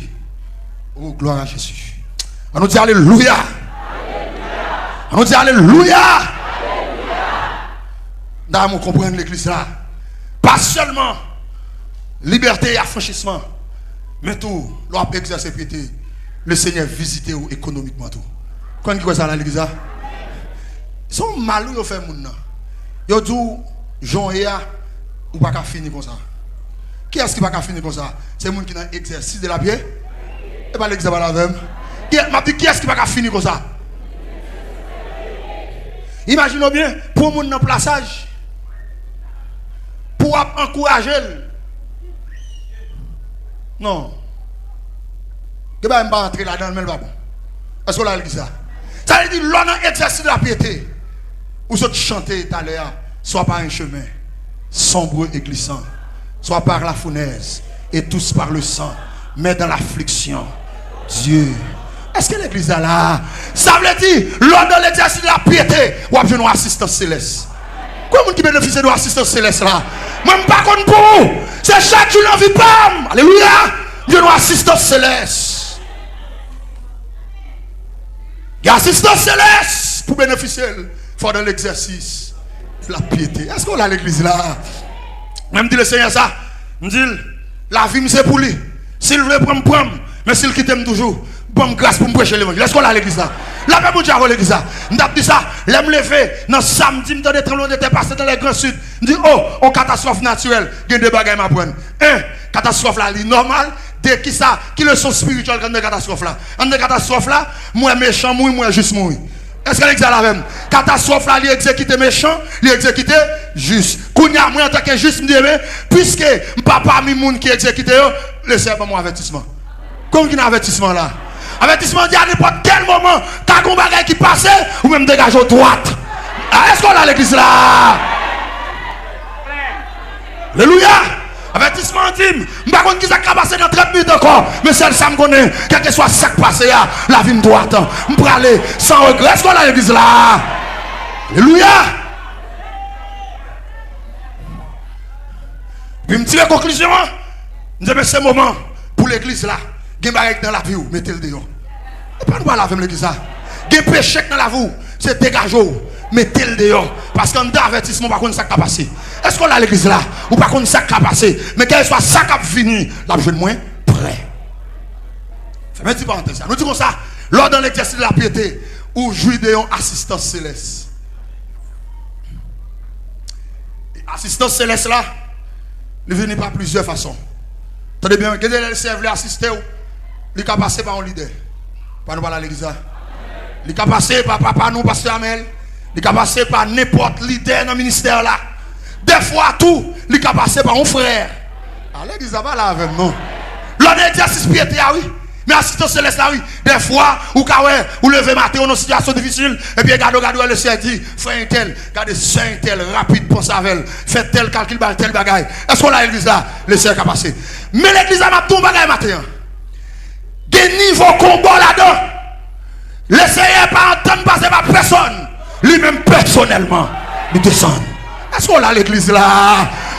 Oh, gloire à Jésus. Ann nou di alelouya. Ann nou di alelouya. Dayè, mwen konprann legliz la. Pa sèlman libète e afranchisman, men tou, lè w ap egzèse pyete, Lesenyè vizite w ekonomikman tou. Konn ki kwè sa nan legliz la? Se yon mal wi yo fè moun nan. Yo di w, jan w ye a, ou pa ka fini konsa. Kiyès ki pa ka fini konsa? Se moun ki nan egzèsis de lapyè. E pa legliz la pale avè m. Kiyès, m ap di, kiyès ki pa ka fini konsa? Imajine w byen, pou yon moun nan plasaj, pou w ap ankouraje l. Non. Gen bagay m pa antre ladan l, men l pa bon. Èske w la legliz la? Sa vle di, lè w nan egzèsis de lapyete, ou sot chante talè a, soit par un chemin sombre et glissant, soit par la fournaise et tous par le sang, mais dans l'affliction, Dieu. Èske legliz la la? Sa vle di, lè w nan egzèsis de lapyete, w ap jwenn yon asistans selès. Konbyen moun ki benefisye de asistans selès la? Mwen, m pa konn pou ou. Se chak jou nan vi pa m. Alelouya. M jwenn yon asistans selès. Gen asistans selès pou benefisye l. Fò w nan egzèsis de lapyete. Èske w la legliz la? Mwen, m di Lesenyè sa. M di l, lavi m se pou li. Si l vle pran m, pran m. Men si l kite m toujou, ban m gras pou m preche levanjil. Èske w la legliz la? Lapè Bondye avè w legliz la. M t ap di sa, lè m leve nan samdi, m tande tranblemanntè pase nan lè Gran Sid. M di, o, yon katastwòf natirèl. Gen de bagay m aprann. En, katastwòf la, li nòmal. De, kisa, ki leson espirityèl k anndan katastwòf la? Anndan katastwòf la, m wè mechan mouri, m wè jis mouri. Èske legliz la avè m? Katastwòf la, li egzekite mechan, li egzekite jis. Kounye a, mwen, antanke jis, m di, ebyen, piske m pa pami moun ki egzekite yo, Lesenyè ban m yon avètisman. Konbyen ki nan avètisman la? Avètisman di a nenpòt kèl moman, ka gon bagay ki pase, ou menm degaje w dwat. A, èske w la legliz la? Alelouya! Avètisman an di m, m pa konn kisa k ka pase nan trant minit ankò, men sèl sa m konnen, kèlkeswa sa k pase a, lavi m dwat. M prale san regrè. Èske w la legliz la? Alelouya! Epi m tire konklizyon an, m di, men se moman pou legliz la, gen bagay ki nan lavi w, mete l deyò. E pa nou pale avè m legliz la. Gen peche k nan lavi w, se degaje w, mete l deyò. Paske anndan avètisman, ou pa konn sa k ka pase. Èske w la legliz la? Ou pa konn sa k ka pase. Men kèlkeswa sa k ap vini, l ap jwenn mwen prè. Fèmen ti parantèz la. Nou di konsa, lè w nan egzèsis de lapyete, ou jwi de yon asistans selès. Asistans selès la, li vini pa plizyè fason. Tande byen, gen de lè Lesenyè vle asiste w, li ka pase pa yon lidè. Pa nou pale a legliz la. Li ka pase pa papa nou, pastè Amèl. Li ka pase pa nenpòt lidè nan ministè la. Dèfwa tou, li ka pase pa yon frè. A, legliz la, pale avè m non. Lè w nan egzèsis pyete a, wi. Men asistans selès la, wi. Dèfwa, ou ka wè, ou leve maten, ou nan sitiyasyon difisil, epi gade, gade, wè Lesenyè di, frè entèl, gade sè entèl, rapid, panse avè l, fè tèl kalkil, bay tèl bagay. Èske w la, legliz la? Lesenyè ka pase. Men legliz la, m ap di w yon bagay maten an. Gen nivo konba w ladan. Lesenyè pa antann pase pa pèsòn. Li menm pèsonèlman, li desann. Èske w la, legliz la?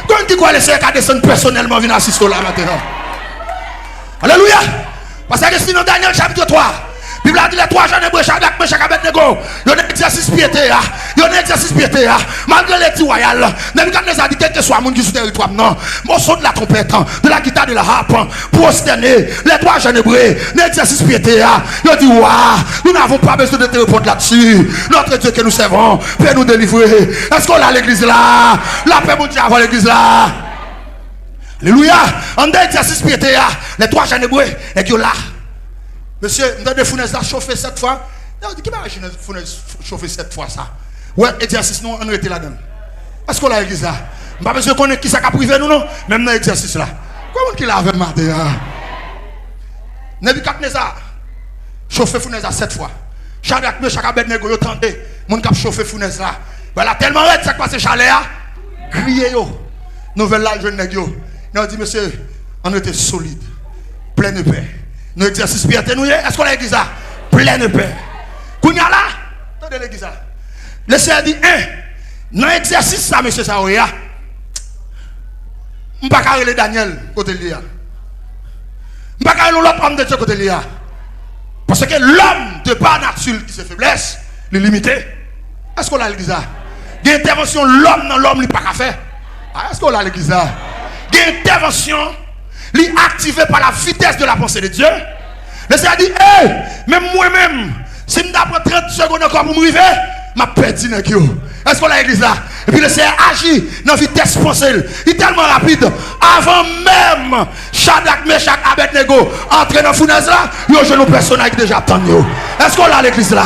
Konbyen ki kwè Lesenyè ka desann pèsonèlman vin asiste w la maten an? Alelouya! Paske si nan Danyèl chapit twa, Bib la di lè twa jèn ebre, Chadrak, Mechak, Abèdnego, yo nan egzèsis pyete a. Yo nan egzèsis pyete a. Malgre ledi wayal, Nebikadneza di, kèlkeswa moun ki sou teritwa m nan, au son de la trompette, de la guitare, de la harpe, pwostène, lè twa jèn ebre, nan egzèsis pyete a. Yo di, wa, nous n'avons pas besoin de te répondre là-dessus. Notre Dieu que nous servons peut nous délivrer. Èske w la, legliz la? Lapè Bondye avè w, legliz la. Alelouya! Anndan egzèsis pyete a, lè twa jèn ebre, nèg yo la. Mesye, m tande founèz la chofe sèt fwa. Yo di, ki bagay founèz, founèz chofe sèt fwa sa? Wè, egzèsis nou, ann rete ladan l. Èske w la, legliz la? M pa bezwen konnen ki sa k ap rive nou, non. Men m nan egzèsis la. Konbyen moun ki la avè m maten an? Nebikadneza chofe founèz la sèt fwa. Chadrak, Mechak, Abèdnego, yo tande moun k ap chofe founèz la. Bagay la tèlman rèd, sa k pase, chalè a griye yo. Nouvèl la al jwenn nèg yo. Nèg yo di, mesye, ann rete solid. Plèn epè. Nan egzèsis pyete nou ye. Èske w la, legliz la? Plèn epè. Kounye a la, tande legliz la. Lesenyè di, en, nan egzèsis sa mesye sa yo ye a, m pa ka rele Danyèl kote l ye a. M pa ka rele yon lòt òm de Dye kote l ye a. Paske lòm, de pa nati, li se feblès, li limite. Èske w la, legliz la? Gen entèvansyon lòm nan lòm li pa ka fè. A, èske w la, legliz la? Gen entèvansyon, li aktive pa la vitès de la panse de Dye. Lesenyè di, e, menm mwen menm, si m ta pran trant segonn ankò pou m rive, m ap pèdi nèg yo. Èske w la, legliz la? Epi Lesenyè aji nan vitès panse l. Li tèlman rapid, avan menm Chadrak, Mechak, Abèdnego antre nan founèz la, yo jwenn yon pèsonaj ki deja ap tann yo. Èske w la, legliz la?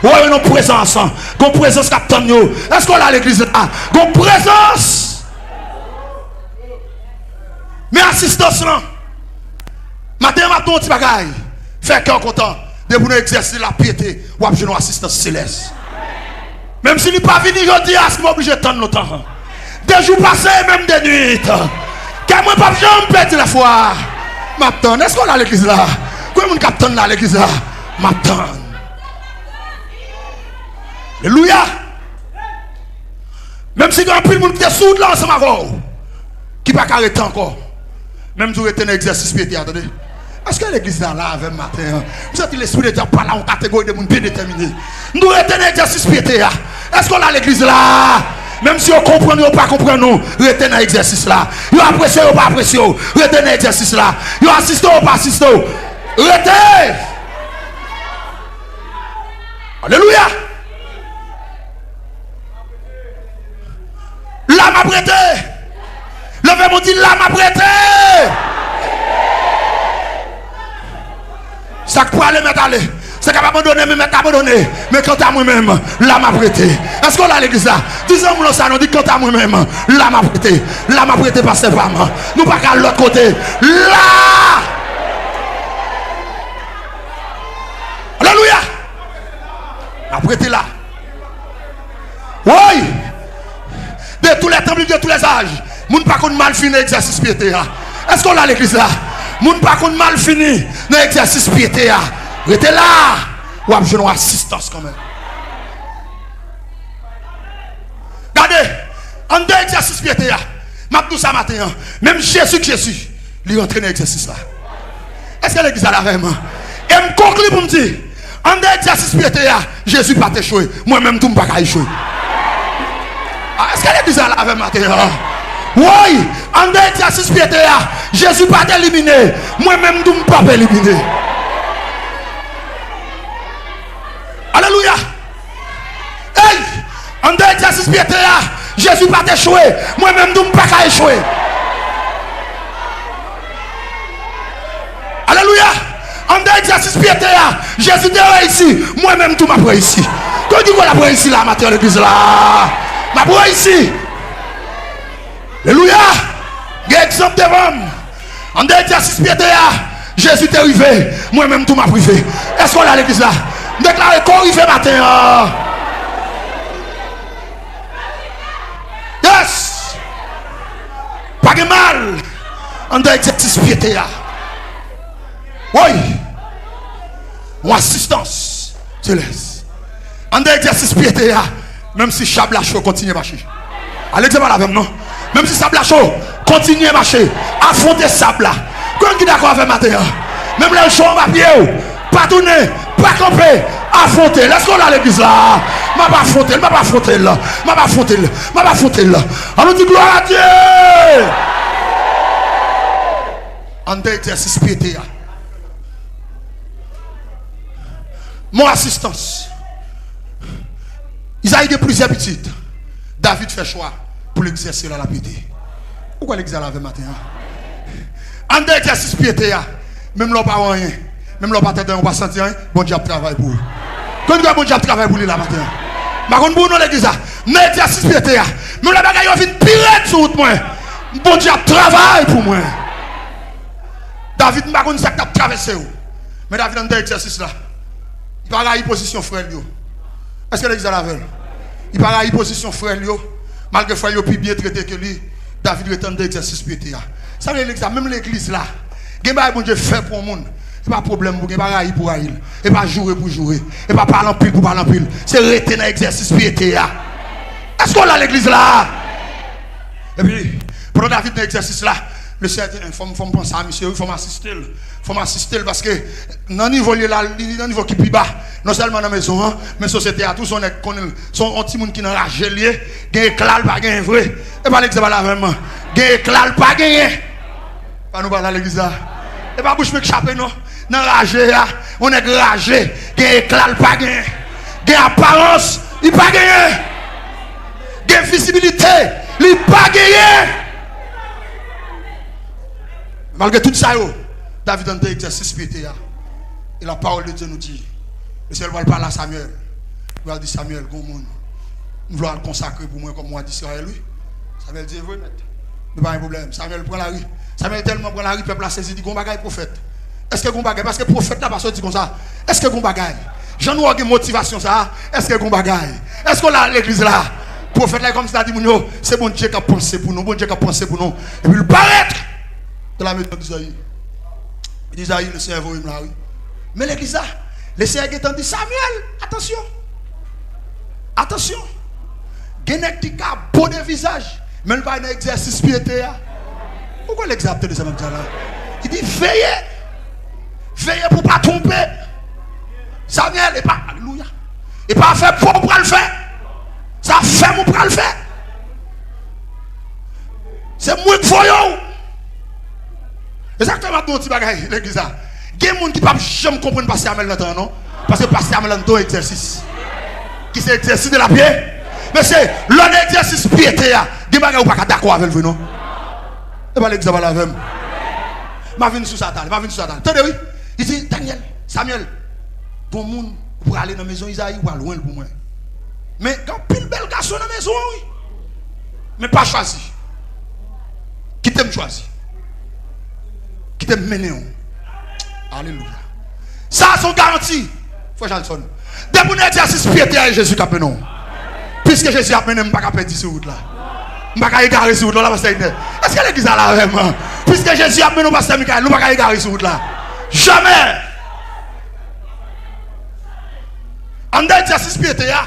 Woy, yon prezans. Gon prezans k ap tann yo. Èske w la, legliz la? Gon prezans. Men asistans lan. Maten an, m ap di w yon ti bagay. Fè kè w kontan. Depi w nan egzèsis lapyete, w ap jwenn yon asistans selès. Menm si li pa vini jodi a, si m oblije tann lontan. De jou pase, menm de nuit. Kè mwen p ap janm pèdi lafwa. M ap tann. Èske w la, legliz la? Konbyen moun k ap tann la, legliz la? M ap tann. Alelouya! Menm si gen anpil moun ki te sou wout la ansanm avè w, ki pa ka rete ankò, men m di w rete nan egzèsis pyete a, tande. Èske legliz la la avè m maten an? M santi Lespri de Dye ap pale a yon kategori de moun byen detèmine. M di w rete nan egzèsis pyete a. Èske w la, legliz la? Menm si yo konprann ou, yo pa konprann ou, rete nan egzèsis la. Yo apresye w, yo pa apresye w, rete nan egzèsis la. Yo asiste w, yo pa asiste w, rete. Alelouya! La m ap rete. Leve men w, di, la m ap rete. Sa k prale mèt ale. Sa k ap abandone, men mèt abandone. Men kanta mwen menm, la m ap rete. Èske w la, legliz la? Di zanmi w sa non, di, kanta mwen menm, la m ap rete. La m ap rete, pastè pa m. Nou pa ka al lòt kote. La! Alelouya! M ap rete la. Woy! De tous les temps, de tous les âges, moun pa konn mal fini egzèsis pyete a. Èske w la, legliz la? Moun pa konn mal fini nan egzèsis pyete a. Rete la, w ap jwenn yon asistans kanmenm. Gade, anndan egzèsis pyete a, m ap di w sa maten an, menm Jezi k Jezi, li rantre nan egzèsis la. Èske legliz la la avè m? E m konkli pou m di, anndan egzèsis pyete a, Jezi pa t echwe. Mwen menm tou, m pa ka echwe. A, èske legliz la la avè m maten an? Woy, anndan egzèsis pyete a, Jezi pa t elimine. Mwen menm tou, m p ap elimine. Alelouya! Ey! Anndan egzèsis pyete a, Jezi pa t echwe. Mwen menm tou, m pa ka echwe. Alelouya! Anndan egzèsis pyete a, Jezi te reyisi. Mwen menm tou, m ap reyisi. Konbyen ki kwè l ap reyisi la maten an legliz la? M ap reyisi. Alelouya! Gen egzanp devan m. Anndan egzèsis pyete a, Jezi te rive. Mwen menm tou, m ap rive. Èske w la legliz la? M deklare ke w rive maten an. Yes! Pa gen mal anndan egzèsis pyete a. Woy! Yon asistans selès. Anndan egzèsis pyete a, menm si sab la cho, kontinye mache. Ale, di pale avè m non. Menm si sab la cho, kontinye mache. Afwonte sab la. Konbyen ki dakò avè m maten an? Menm lè l cho anba pye w, pa tounen, pa kanpe, afwonte l. Èske w la legliz la? M ap afwonte l, m ap afwonte l, m ap afwonte l, m ap afwonte l. Ann nou di glwa a Dye! Anndan egzèsis pyete a. Mon asistans. Izayi gen plizyè pitit. David fè chwa pou l egzèse la lapyete. Ou kwè legliz la avè m maten an? Anndan egzèsis pyete a, menm lè w pa wè anyen, menm lè w pa tande anyen, w pa santi anyen, Bondye ap travay pou ou. Konbyen ki kwè Bondye ap travay pou li la maten an? M pa konn pou ou non legliz la. Nan egzèsis pyete a, menm lè bagay yo vin pi rèd sou wout mwen, Bondye ap travay pou mwen. David, m pa konn sa k t ap travèse w, men David anndan egzèsis la. Li pa rayi pozisyon frè l yo. Èske legliz la avè l? Li pa rayi pozisyon frè l yo. Malgre frè l yo pi byen trete ke li, David rete anndan egzèsis pyete a. Sa vle legliz la, menm legliz la, gen bagay Bondye fè pou yon moun, e pa pwoblèm pou gen, e pa rayi pou rayi l, e pa joure pou joure, e pa pale anpil pou pale anpil. Se rete nan egzèsis pyete a. Èske w la legliz la? Epi, pandan David nan egzèsis la, Lesenyè di, fò m, fò m panse a misye, wi, fò m asiste l. Fò m asiste l, paske nan nivo l ye la, li nan nivo ki pi ba. Non sèlman nan mezon an, men sosyete a tou, se yon nèg konnen l. Se yon, yon timoun ki nan raje l ye. Gen ekla l pa genyen vre. E pa legliz la avè m. Gen ekla l pa genyen. Pa nou pale a legliz la. E pa bouch mwen k chape non. Nan raje a, yon nèg raje. Gen ekla l pa genyen. Gen aparans, li pa genyen. Gen vizibilite, li pa genyen. Malgre tout sa yo, David anndan egzèsis pyete a. E la parole de Dieu nous dit, Lesenyè pral pale a Samyèl. Li pral di Samyèl, gon moun, m vle w al konsakre pou mwen kòm wa d Izrayèl, wi. Samyèl di, e vre, mèt. Men pa gen pwoblèm. Samyèl pran lari. Samyèl tèlman pran lari, pèp la sezi, di, gon bagay pwofèt. Èske gon bagay? Paske pwofèt la pa sot di konsa. Èske gon bagay? Jan nou wè gen motivasyon sa a, èske gon bagay? Èske w la legliz la? Pwofèt la, e kòmsi l ap di moun yo, se Bondye k ap panse pou nou, Bondye k ap panse pou nou. Epi l parèt de la maison d'Isaïe. Li di Izayi, Lesenyè voye m la, wi. Men legliz la, Lesenyè gentan di Samyèl, atansyon! Atansyon! Gen nèg ki ka bo de vizaj, men l pa nan egzèsis pyete a. Ou kwè legliz la ap tande sa m ap di a la? Li di, veye! Veye pou w pa twonpe! Samyèl, e pa, alelouya! E pa afè pa w ou pral fè. Se afè m ou pral fè. Se mwen k voye w. E sa k fè m ap di yon ti bagay legliz la. Gen moun ki p ap janm konprann pastè Amèl nan tan an non. Paske pastè Amèl anndan yon egzèsis. Ki se egzèsis de la pyete. Mesye, lè w nan egzèsis pyete a, gen bagay ou pa ka dakò avè l vre non. E pa legliz la pale avè m. M a vin sou sa talè, m a vin sou sa talè. Tande wi. Li di, Danyèl, Samyèl, gon moun ou prale nan mezon Izayi, ou pral lwen l pou mwen. Men gen anpil bèl gason nan mezon an wi. Men pa chwazi. Kite m chwazi. Kite m mennen w. Alelouya. Sa a se yon garanti. Frè Jalson, depi w nan egzèsis pyete a, e Jezi k ap mennen w. Piske Jezi ap mennen m, m pa ka pèdi sou wout la. M pa ka egare sou wout la, la pastè Edner. Èske legliz la la avè m? Piske Jezi ap mennen w, pastè Michael, nou pa ka egare sou wout la. Jamè! Anndan egzèsis pyete a,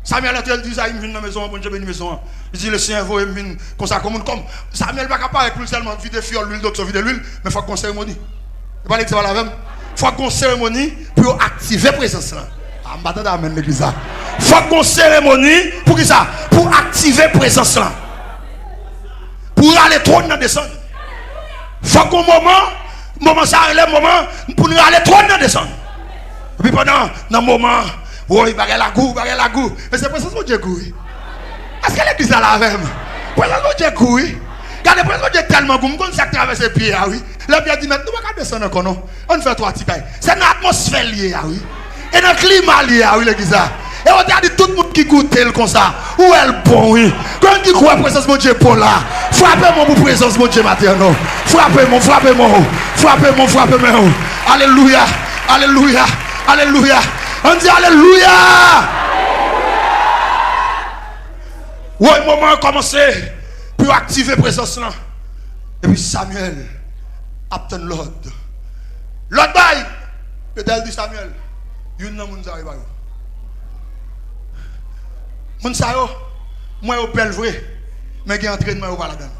Samyèl antre, l di Izayi, m vin nan mezon an, Bondye beni mezon an. Li di, Lesenyè voye m vin konsakre yon moun kòm. Samyèl pa ka parèt pou l sèlman vide fyòl lwil, doktè vide lwil, men fòk gon seremoni. E pa legliz la pale avè m. Fòk gon seremoni pou yo aktive prezans lan. A, m pa tande amèn legliz la. Fòk gon seremoni pou ki sa? Pou aktive prezans lan. Pou rale twòn nan desann. Fòk gon moman, moman sa a rele moman pou n rale twòn nan desann. Epi pandan, nan moman, woy, bagay la gou, bagay la gou. Men se prezans Bondye gou wi. Èske legliz la la avè m? Prezans Bondye gou, wi. Gade, prezans Bondye tèlman gou, m konn sa k travèse pye a, wi. Lè Pyè di, "Mèt, nou pa ka desann ankò, non. Ann fè twa ti kay." Se nan atmosfè l ye a, wi. E nan klima l ye a, wi, legliz la. E yo te di, tout moun ki goute l konsa, ou wè l bon, wi. Konn ki kwè prezans Bondye bon la. Frape men w pou prezans Bondye maten an, non. Frape men w, frape men w. Frape men w, frape men w. Alelouya, alelouya, alelouya. Ann di alelouya. Woy, moman an kòmanse pou yo aktive prezans lan. Epi Samyèl ap tann lòd. Lòd bay! Letènèl di Samyèl, youn nan moun sa yo, e pa yo. Moun sa yo, m wè yo bèl vre, men gen antrènman yo pa ladan l.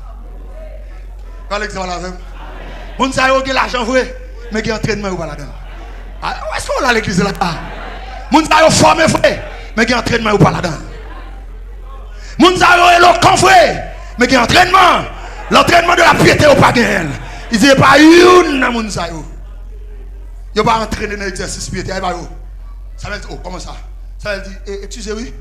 Pale egzanp la avè m. Moun sa yo gen lajan vre, men gen antrènman yo pa ladan l. A, èske w la legliz la? Moun sa yo fòme vre, men gen antrènman yo pa ladan l. Moun sa yo elokan vre, men gen antrènman. Lantrenman de la pyete yo pa genyen l. Li di, e pa youn nan moun sa yo. Yo pa antrene nan egzèsis pyete a, e pa yo. Samyèl di, o, kòman sa? Samyèl di, e, eskize wi.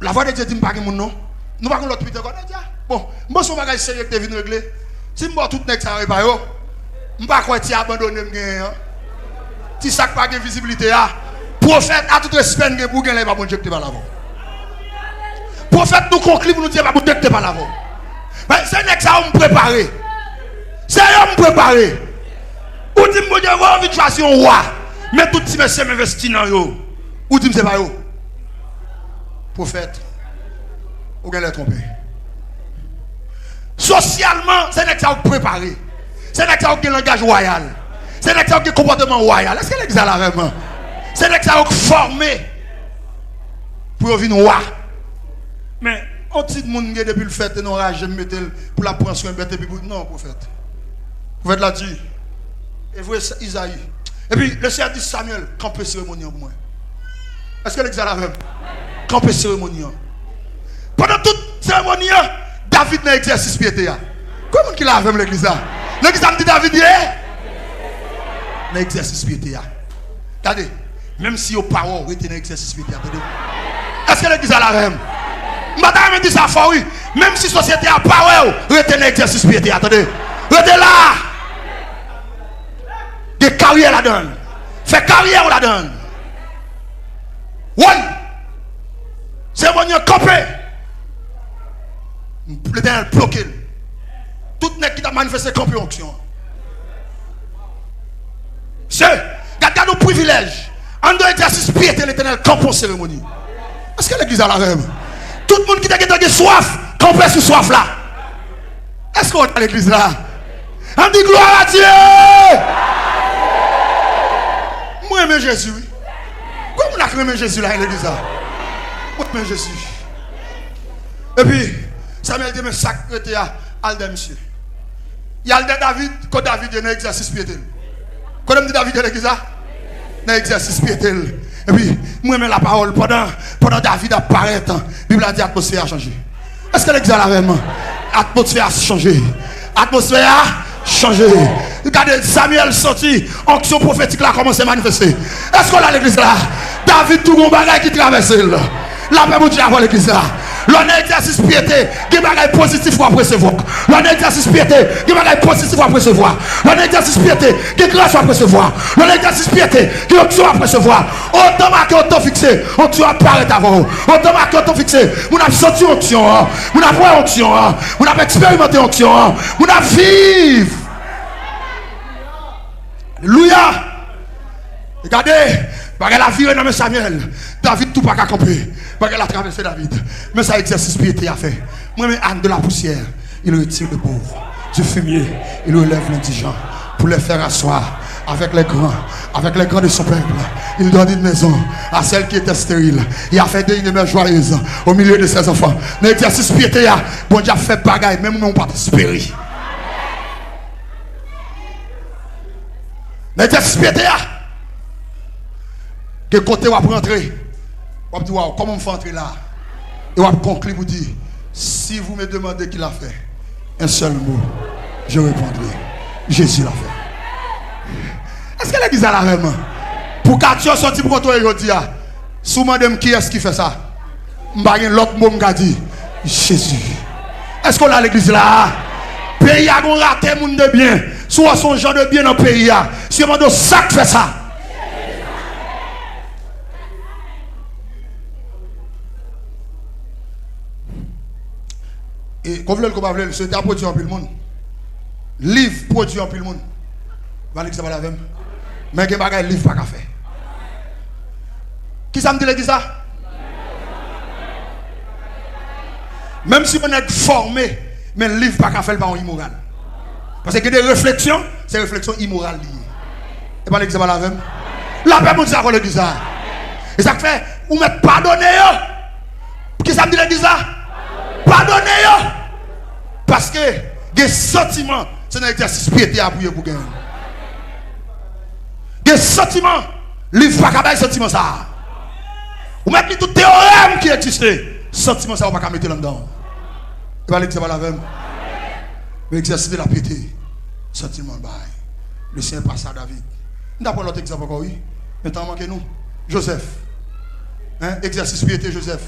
Lavwa de Dye di m pa gen moun non. Nou pa gen lòt pyete ankò nan Dye a. Bon, m panse yon bagay serye ki te vin regle. Si m ba w tout nèg sa yo, e pa yo. M pa kwè ti abandone m genyen an. Ti sa k pa gen vizibilite a. Pwofèt, a tout respè n gen pou w, gen lè e pa Bondye ki te pale avè w. Pwofèt, nou konkli pou nou di e pa Bondye ki te pale avè w. Men se nèg sa yo m prepare. Se yo m prepare. Ou di m Bondye voye w vin chwazi yon wa. Men tout ti mesye m envesti nan yo. Ou di m se pa yo. Pwofèt, ou gen lè twonpe. Sosyalman, se nèg sa yo k prepare. Se nèg sa yo k gen langaj wayal. Se nèg sa yo k gen konpòteman wayal. Èske legliz la la vrèman? Se nèg sa yo k fòme pou yo vin wa. Men, yon ti moun gen depi l fèt, e nan raje m mete l pou l ap pran swen bèt epi pou, non, pwofèt. Pwofèt la di, e vre, Izayi. Epi, le Seyè di Samyèl, kanpe seremoni an pou mwen. Èske legliz la la avè m? Kanpe seremoni an. Pandan tout seremoni an, David nan egzèsis pyete a. Konbyen moun ki la avè m legliz la? Legliz la m di David ye? Nan egzèsis pyete a. Gade, menm si yo pa wè w, rete nan egzèsis pyete a, tande. Èske legliz la la avè m? M pa ta renmen di sa fò, wi. Menm si sosyete a pa wè w, rete nan egzèsis pyete a, tande. Rete la. Gen karyè ladan l. Fè karyè w ladan l. Woy! Seremoni an kanpe. Letènèl bloke l. Tout nèg ki t ap manifeste kanpe onksyon an. Se, gad, gad yon privilèj. Anndan egzèsis pyete, Letènèl kanpe yon seremoni. Èske legliz la la avè m? Tout moun ki te gentan gen swaf, kanpe sou swaf la. Èske w nan legliz la? Ann di glwa a Dye! Mwen renmen Jezi, wi. Konbyen moun k renmen Jezi la, legliz la? Mwen renmen Jezi. Epi, Samyèl di, men sa k rete a, al dèyè misye. Y al dèyè David, kote David ye nan egzèsis pyete l. Kote m di David ye legliz la? Nan egzèsis pyete l. Epi, mwen renmen lapawòl, pandan, pandan David ap parèt, Bib la di atmosfè a chanje. Èske legliz la la vrèman? Atmosfè a chanje. Atmosfè a chanje. Gade, Samyèl santi onksyon pwofetik la kòmanse manifeste. Èske w la legliz la? David tou gon bagay ki travèse l. Lapè Bondye avè w legliz la. Lè w nan egzèsis pyete, gen bagay pozitif w ap resevwa. Lè w nan egzèsis pyete, gen bagay pozitif w ap resevwa. Lè w nan egzèsis pyete, gen gras w ap resevwa. Lè w nan egzèsis pyete, gen onksyon w ap resevwa. Otan make, otan fikse, onksyon ap parèt avè w. Otan make, otan fikse, moun ap santi onksyon an. Moun ap wè onksyon an. Moun ap eksperimante onksyon an. Moun ap viv. Alelouya! E gade, bagay la vire nan men Samyèl. David tou pa ka kanpe. Bagay la travèse David. Men sa egzèsis pyete a fè. Mwen renmen Anne de la poussière. Il retire le pauvre du fumier, il relève l'indigent pour les faire asseoir avec les grands, avec les grands de son peuple. Il donne une maison à celle qui était stérile. Il a fait une demeure joyeuse au milieu de ses enfants. Nan egzèsis pyete a, Bondye ap fè bagay, menm ou menm ou pa t espere. Nan egzèsis pyete a, gen kote w ap rantre, w ap di, waw, kòman m fè antre la? E w ap konkli pou di, si vous me demandez qui l'a fait, un seul mot, je répondrai, Jésus l'a fait. Èske legliz la la vrèman? Pou katye soti pou kontwole jodi a, si w mande m kiyès ki fè sa, m pa gen lòt mo m ka di, Jezi. Èske w la legliz la? Peyi a gon rate moun de byen. Si w wè se yon jan de byen nan peyi a, si yo mande w sa k fè sa. E, ko vle l, ko pa vle l, sosyete a pwodui anpil moun. Liv pwodui anpil moun. Ba legliz la pale avè m. Men gen bagay liv pa ka fè. Kisa m di legliz la? Menm si yon nèg fòme, men liv pa ka fè l pa yon imoral. Paske gen de refleksyon, se refleksyon imoral li ye. E pa legliz la pale avè m. Lapè Bondye akò legliz la. E sa k fè, ou mèt padone yo. Kisa m di legliz la? Padone yo. Paske gen santiman, se nan egzèsis pyete a pou ye pou gen. Gen santiman, liv pa ka bay santiman sa a. Ou mèt li tout teyorèm ki egziste, santiman sa a ou pa ka mete l anndan w. E pa legliz la pale avè m. Men egzèsis de lapyete, santiman bay. Le Senyè pase a David. M ta pran lòt egzanp ankò, wi. Men tan an manke nou. Jozèf. Hein? Egzèsis pyete Jozèf.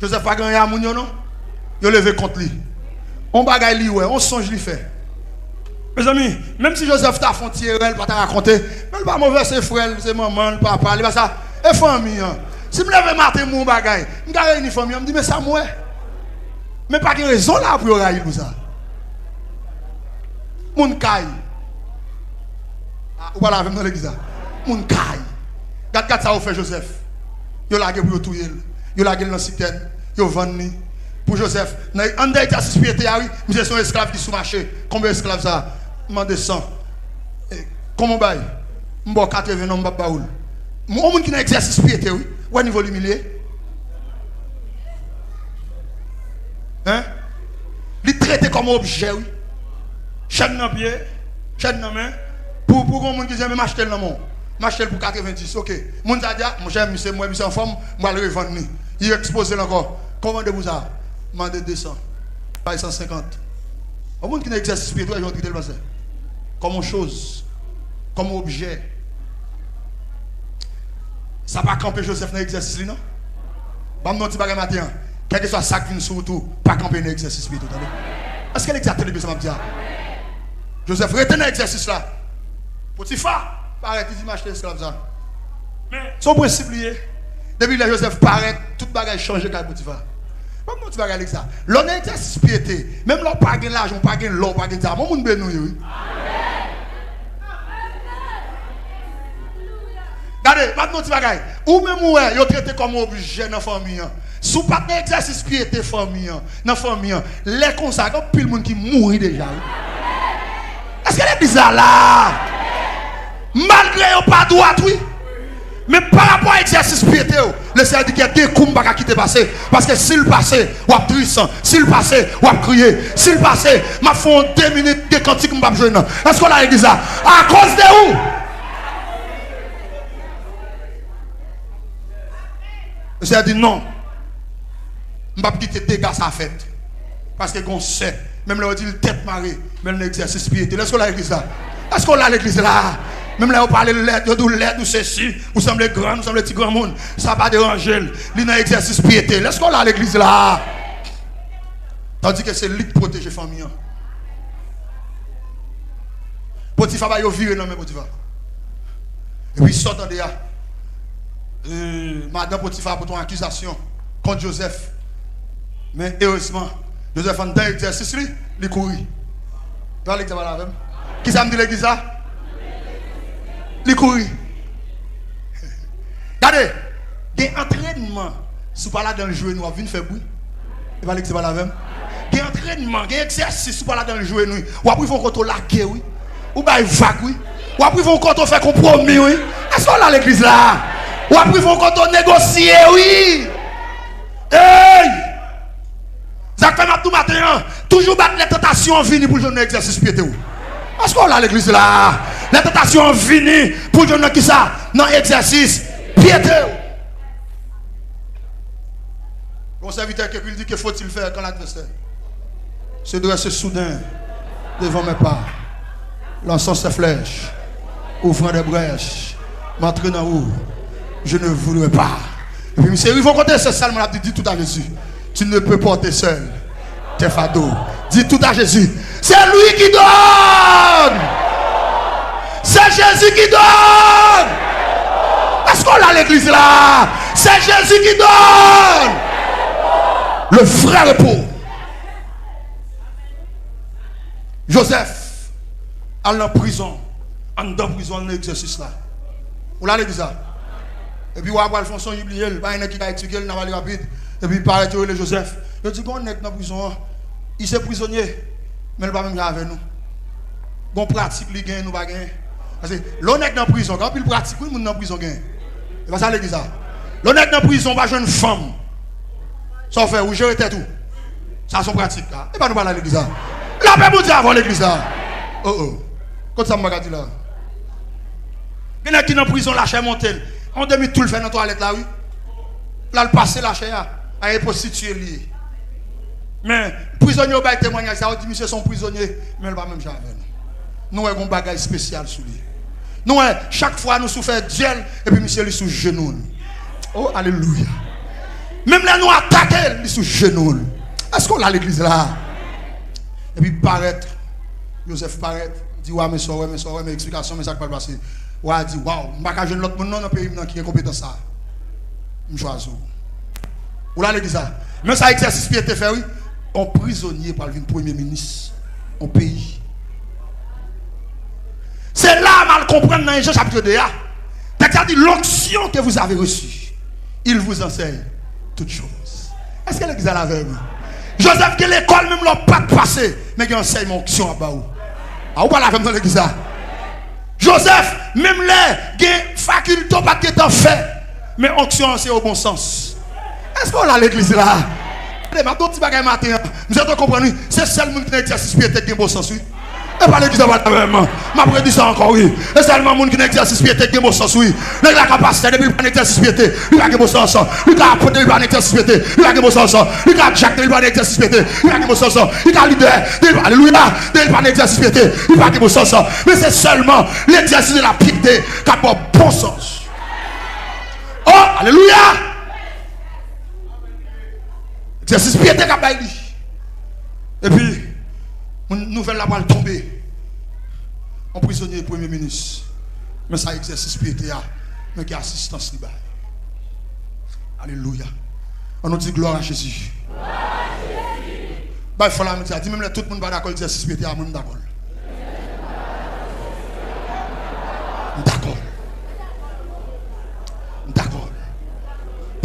Jozèf pa gen anyen a moun yo, non. Yo leve kont li. On bagay li wè, on sonj li fè. Mezanmi, menm si Jozèf ta fè on ti erè, li pa ta rakonte, men li pa move, se frè l, se manman l, papa l, li pa sa. E fanmi an. Si m leve maten, m wè on bagay, m ka reyini fanmi an, m di, men sa m wè. Men pa gen rezon la pou yo rayi l pou sa. Moun kay. Ah, ou pale avè m nan legliz la. Moun kay. Gad, gad sa yo fè Jozèf. Yo lage pou yo touye l. Yo lage l nan sitèn. Yo vann li. Pou Jozèf, nan, anndan egzèsis pyete a, wi, misye se yon esklav ki sou mache. Konbyen esklav sa? M mande san. E, kòman w bay? M ba w katreven an, m p ap ba w l. Yon moun ki nan egzèsis pyete, wi. Ou wè nivo l imilye? Hein? Li trete kòm objè, wi. Chèn nan pye, chèn nan men. Pou, pou gon moun ki di, men m achte l nan men w. M achte l pou katrevenndis, oke. Moun sa di, a, monchè, misye, m wè misye anfòm, m pral revann li. Li ekspoze l ankò. Kòman w mande pou sa? M mande de san. Bay san senkant. Yon moun ki nan egzèsis pyete, jan w trete l, pastè. Kòm yon choz. Kòm yon objè. Sa pa kanpe Jozèf nan egzèsis li, non. Ban m di yon ti bagay maten an. Kèlkeswa sa k vin sou wout ou, pa kanpe nan egzèsis pyete, tande. Èske legliz la tande byen sa m ap di a? Jozèf rete nan egzèsis la. Potifa parèt, li di, m achte esklav sa. Men, se yon prensip li ye. Depi lè Jozèf parèt, tout bagay chanje kay Potifa. Ban m di yon ti bagay legliz la. Lè w nan egzèsis pyete, menm lè w pa gen lajan, w pa gen lò, w pa gen dyaman, moun beni w ye, wi. Gade, m ap di yon ti bagay. Ou menm ou wè, yo trete kòm yon objè nan fanmi an. Si w pa t nan egzèsis pyete fanmi an, nan fanmi an, lè konsa, gen anpil moun ki mouri deja, wi. Èske legliz la la? Malgre yo pa dwat, wi. Men pa rapò a egzèsis pyete w, Lesenyè di gen de kou m pa ka kite pase. Paske si l pase, w ap tris. Si l pase, w ap kriye. Si l pase, m ap fè yon de minit, de kantik m p ap jwenn nan. Èske w la legliz la? Akoz de ou. Lesenyè di non. M p ap kite dega sa fèt. Paske gon sè, menm lè yo di l tèt mare, men l nan egzèsis pyete. Èske w la legliz la? Èske w la legliz la? Menm lè yo pale l lèd, yo di w lèd, ou sesi, ou sanble grann, ou sanble ti granmoun, sa pa deranje l. Li nan egzèsis pyete. Èske w la legliz la? Tandike se li k pwoteje fanmi an. Potifa ba yo vire nan men Potifa. Epi sa w tande a, e, madanm Potifa pote yon akizasyon kont Jozèf. Men erezman, Jozèf anndan egzèsis li, li kouri. Pale egzanp la avè m. Kisa m di legliz la? Li kouri. Gade, gen antrènman, si w pa ladan l jwe nou, w ap vin fèb, wi. E pa legliz la pale avè m. Gen antrènman, gen egzèsis, si w pa ladan l jwe nou, w ap rive yon kote w lage, wi. Ou bay vag, wi. W ap rive yon kote w fè konpwomi, wi. Èske w la legliz la? W ap rive yon kote w negosye, wi. Ey! Sa k fè m ap di w maten an, toujou bat lè tantasyon an vini pou l jwenn nan egzèsis pyete w. Èske w la legliz la? Lè tantasyon an vini pou l jwenn nan kisa? Nan egzèsis pyete w. Yon sèvitè k ekri, li di, que faut-il faire quand l'adversaire se dresse soudain devant mes pas, lançant ses flèches, ouvrant des brèches, m'entraînant où je ne voudrais pas. Epi misye rive yon kote, se sèlman l ap di, dis tout à Jésus. Tu ne peux porter seul tes fardeaux. Dis tout à Jésus. C'est lui qui donne. C'est Jésus qui donne. Est-ce qu'on a l'église là? C'est Jésus qui donne le vrai repos. Joseph al nan prizon, anndan prizon, al nan egzèsis la. Ou la legliz la? Epi wa pral fè yon sonj, li bliye l, pa gen nèg ki ka eksplike l, n a pale rapid. Epi parèt yo rele Joseph. Yo di, gon nèg nan prizon an, li se prizonye, men l pa menm jan avè nou. Gon pratik li genyen, nou pa genyen. Paske lè yon nèg nan prizon, gen anpil pratik wi moun nan prizon genyen. E pa sa legliz la. Lè yon nèg nan prizon, pa jwenn fanm. Sa w fè, ou jere tèt ou. Sa se yon pratik la. E pa nou pale a legliz la. Lapè Bondye avè w legliz la. Oh oh. Kot sa m pa ka di la? Gen nèg ki nan prizon, lachè monte l. On demi tou l fè nan twalèt la wi. L al pase lachè a. A e pwostitye li ye. Men prizonye yo bay temwanyaj sa, yo di misye se yon prizonye, men l pa menm jan avè nou. Nou wè gon bagay espesyal sou li. Nou wè, chak fwa nou sou fè dyèl, epi misye li sou jenou l. Oh, alelouya. Menm lè nou atake l, li sou jenou l. Èske w la legliz la? Epi parèt, Joseph parèt, di wa, men sa w wè, men sa w wè, men eksplikasyon, men sa k pral pase. Wa a di, waw, m pa ka jwenn lòt moun non nan peyi m nan ki gen konpetans sa. M chwazi w. Ou la legliz la? Men sa egzèsis Pyè te fè wi. On prizonye pral vin premye minis on peyi. Se la m al konprann nan Jan chapit de a. Tèks la di, l'onction que vous avez reçue, il vous enseigne toutes choses. Èske legliz la la avè m? Joseph gen lekòl menm lè w pa t pase, men gen ansèyman onksyon ap ba ou. A ou pale avè m nan legliz la? Joseph, menm lè gen fakilte w pa t gentan fè, men onksyon an se o bon sans. Èske w la legliz la? Tande, m ap di w ti bagay maten an. M sèten konprann wi. Se sèl moun ki nan egzèsis pyete k gen bon sans wi. E pa legliz la pale avè m. M ap redi sa ankò wi. E sèlman moun ki nan egzèsis pyete k gen bon sans wi. Nèg la ka pastè depi l pa nan egzèsis pyete, li pa gen bon sans. Li ka apot depi l pa nan egzèsis pyete, li pa gen bon sans. Li ka dyak depi l pa nan egzèsis pyete, li pa gen bon sans. Li ka lidè depi, alelouya, depi l pa nan egzèsis pyete, li pa gen bon sans. Men se sèlman l'exercice de la piété k ap ba w bon sans. Oh, alelouya! Egzèsis pyete k ap bay li. Epi, moun, nouvèl la pral tonbe. On prizonye premye minis. Men sa egzèsis pyete a, men ki asistans li bay. Alelouya. Ann nou di glwa a Jezi. Bay fò la, men di a, di menm lè tout moun pa dakò egzèsis pyete a, mwen m dakò l. M dakò. M dakò.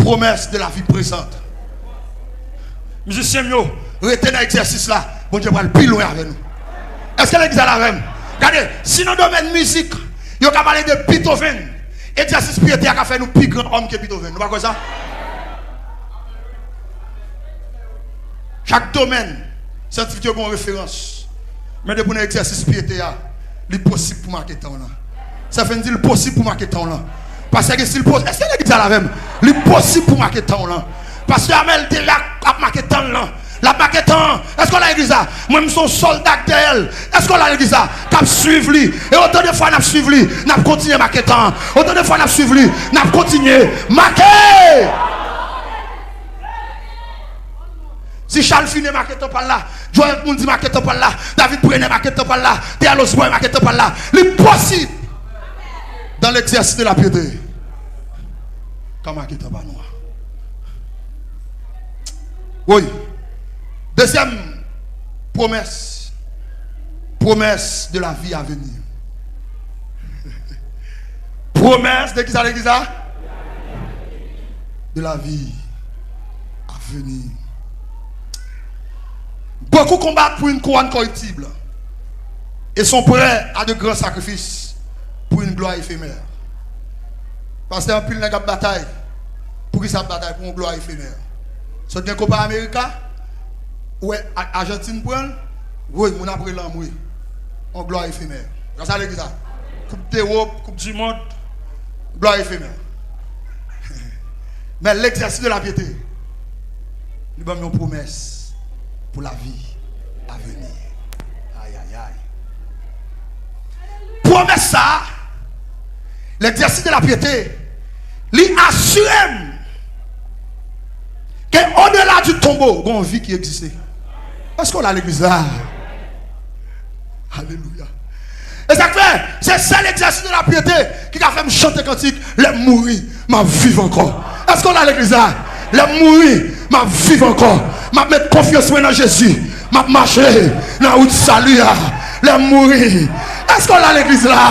Promesse de la vie présente. Mizisyen m yo, rete nan egzèsis la. Bondye pral pi lwen avè nou. Èske legliz la la avè m? Gade, si nan domèn mizik, yo ka pale de Beethoven, egzèsis pyete a ka fè nou pi gran òm ke Beethoven. Nou pa kwè sa? Chak domèn, syantifik yo gen yon referans. Men depi w nan egzèsis pyete a, li posib pou make tan w lan. Sa fè n di l posib pou make tan w lan. Pastè gen si l posib. Èske legliz la la avè m? Li posib pou make tan w lan. Pastè Amel deja ap make tan l lan. L ap make tan an. Èske w la legliz la? Mwen, m se yon sòlda k dèyè l. Èske w la legliz la? K ap swiv li. E otan de fwa n ap swiv li, n ap kontinye make tan an. Otan de fwa n ap swiv li, n ap kontinye make. Si Charles Finet make tanp al la, Joel Mundi make tanp al la, David Brenner make tanp al la, T L Osborn make tanp al la, li posib dans l'exercice de la piété ka make tanp pa nou an. Wi. Dezyèm pwomès, promesse de la vie à venir. Promesse de qui ça, de qui ça? De la vie à venir. Beaucoup combattent pour une couronne corruptible et sont prêts à de grands sacrifices pour une gloire éphémère. Pastè, anpil nèg ap batay. Poukisa ap batay? Pou yon glwa efemè. Sot gen Copa America, ou wè A-, Ajantin pran l, woy, moun ap rele anmwe. Yon glwa efemè. Gras a legliz la. Koup dewòp, koup di mond, glwa efemè. Men l'exercice de la piété, li ban m yon pwomès pour la vie à venir. Ay, ay, ay. Pwomès sa a, l'exercice de la piété, li asire m E odela du tombeau, gen yon vi ki egziste. Èske w la legliz la? Alelouya. E sa k fè, se sèl egzèsis de la pyete ki ka fè m chante kantik, lè m mouri, m ap viv ankò. Èske w la legliz la? Lè m mouri, m ap viv ankò. M ap met konfyans mwen nan Jezi. M ap mache nan wout sali a. Lè m mouri. Èske w la legliz la?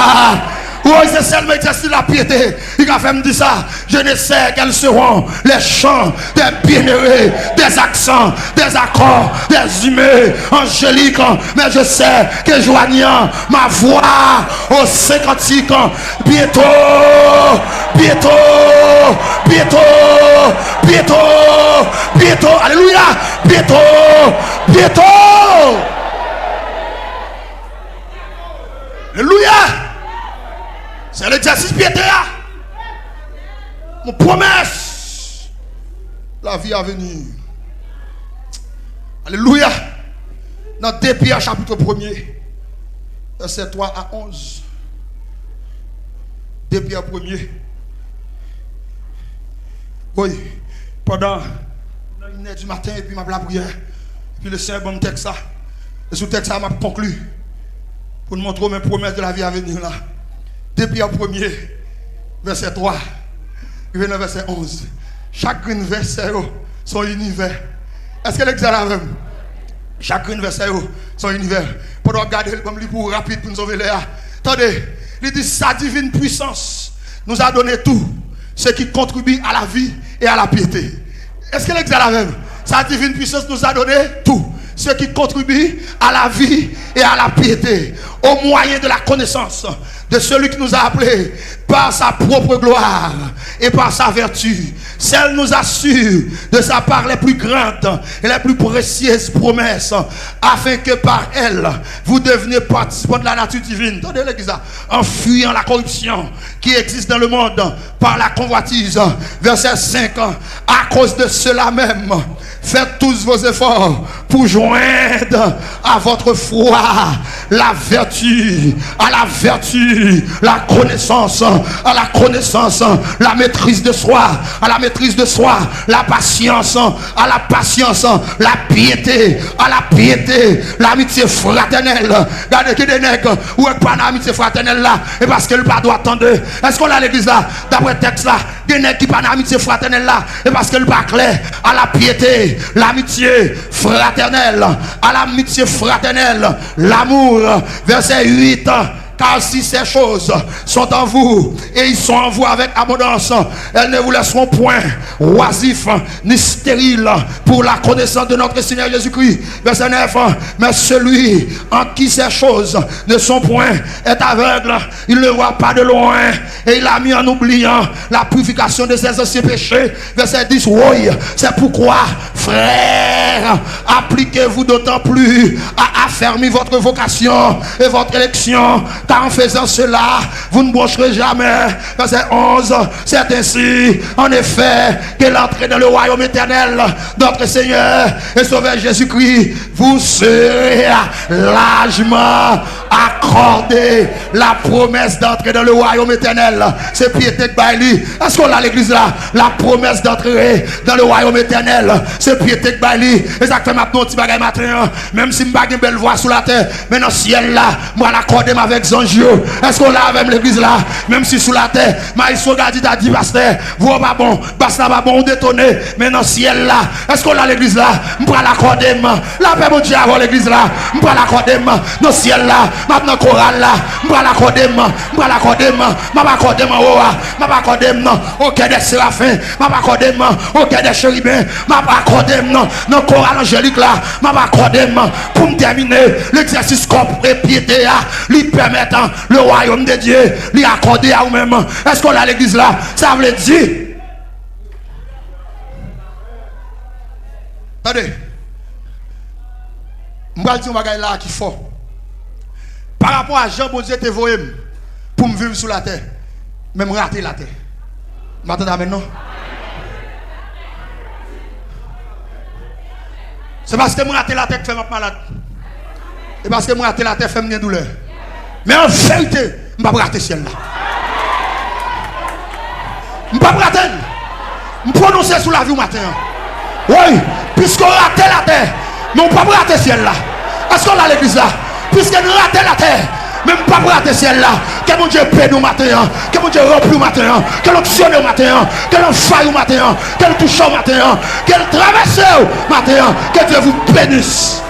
Woy, se sèl egzèsis de la pyete ki ka fè m di sa. Je ne sais quels seront les chants des bienheureux, des accents, des accords, des hymnes angéliques, mais je sais que joignant ma voix au saint cantique, bientôt, bientôt, bientôt, bientôt, bientôt, alelouya, bientôt, bientôt. Alelouya. Se egzèsis pyete a. Yon pwomès. Lavi a vini. Alelouya. Nan de Pyè chapit premye, vèsè twa a onz. De Pyè premye. Wi, pandan nan inè di maten, epi m ap lapriyè, epi Lesenyè ban m tèks la. E sou tèks la, m ap konkli pou n montre w men pwomès de la vie à venir la. De Pyè premye, vèsè twa, rive nan vèsè onz. Chak grenn vèsè yo, se yon inivè. Èske legliz la avè m? Chak grenn vèsè yo, se yon inivè. Pandan w ap gade l, ban m li pou w rapid pou n sove lè a. Tande, li di, sa divine puissance nous a donné tout ce qui contribue à la vie et à la piété. Èske legliz la avè m? Sa divine puissance nous a donné tout ce qui contribue à la vie et à la piété, au moyen de la connaissance de celui qui nous a appelés par sa propre gloire et par sa vertu. Celle nous assure de sa part les plus grandes et les plus précieuses promesses, afin que par elle vous deveniez participants de la nature divine. Tande legliz la, en fuyant la corruption qui existe dans le monde par la convoitise. Verset cinq. À cause de cela même, faites tous vos efforts pour joindre à votre foi la vertu, à la vertu la connaissance, à la connaissance la maîtrise de soi, à la maîtrise de soi la patience, à la patience la piété, à la piété l'amitié fraternelle. Gade ki de nèg ou wè k pa nan amitye fratènèl la, e paske l pa dwat tande. Èske w la legliz la? Daprè tèks la, gen nèg ki pa nan amitye fratènèl la, e paske l pa klè. À la piété, l'amitié fraternelle, à l'amitié fraternelle, l'amour. Verset huit. Car si ces choses sont en vous, et ils sont en vous avec abondance, elles ne vous laisseront point oisifs ni stériles pour la connaissance de notre Seigneur Jésus-Christ. Verset neuf. Mais celui en qui ces choses ne sont point est aveugle, il ne voit pas de loin, et il a mis en oubliant la purification de ses anciens péchés. Verset dix. Woy, c'est pourquoi, frères, appliquez-vous d'autant plus à affermir votre vocation et votre élection, car en faisant cela, vous ne broncherez jamais. Verset onze. C'est ainsi, en effet, que l'entrée dans le royaume éternel de notre Seigneur et Sauveur Jésus-Christ vous sera largement accordée. La promesse d'entrer dans le royaume éternel, se Pyè te k bay li. Èske w la legliz la? La promesse d'entrer dans le royaume éternel, se Pyè te k bay li. E sa k fè m ap di w yon ti bagay maten an. Menm si m pa gen bèl vwa sou latè, men nan syèl la, m pral akòde m avèk zanj yo. Èske w la avè m, legliz la? Menm si sou latè, Maestro Gady ta di, pastè, vwa w pa bon, bas la pa bon, ou detone, men nan syèl la, èske w la, legliz la? M pral akòde m. Lapè Bondye avè w, legliz la. M pral akòde m nan syèl la. M ap nan koral la. M pral akòde m. M pral akòde m. M ap akòde m anwo a. M ap akòde m nan au chœur des séraphins. M ap akòde m au chœur des chérubins. M ap akòde m nan, nan koral anjelik la. M ap akòde m pou m tèmine legzèsis kòb e pyete a. Li pèmèt, le royaume de Dieu, li akòde a ou menm. Èske w la, legliz la? Sa vle di, tande, m pral di yon bagay la ki fò. Pa rapò a jan Bondye te voye m pou m viv sou latè, men m rate latè. M pa tande amèn, non. Se paske m rate latè k fè m ap malad. E paske m rate latè fè m gen doulè. Men an verite, m p ap rate syèl la. M p ap rate l. M pwononse sou lavi w maten an. Woy, piske w rate latè, men w p ap rate syèl la. Èske w la legliz la? Piske n rate latè, men m p ap rate syèl la. Ke Bondye beni w maten an. Ke Bondye ranpli w maten an. Ke l onksyone w maten an. Ke l anvayi w maten an. Ke l touche w maten an. Ke l travèse w maten an. Que Dieu vous bénisse.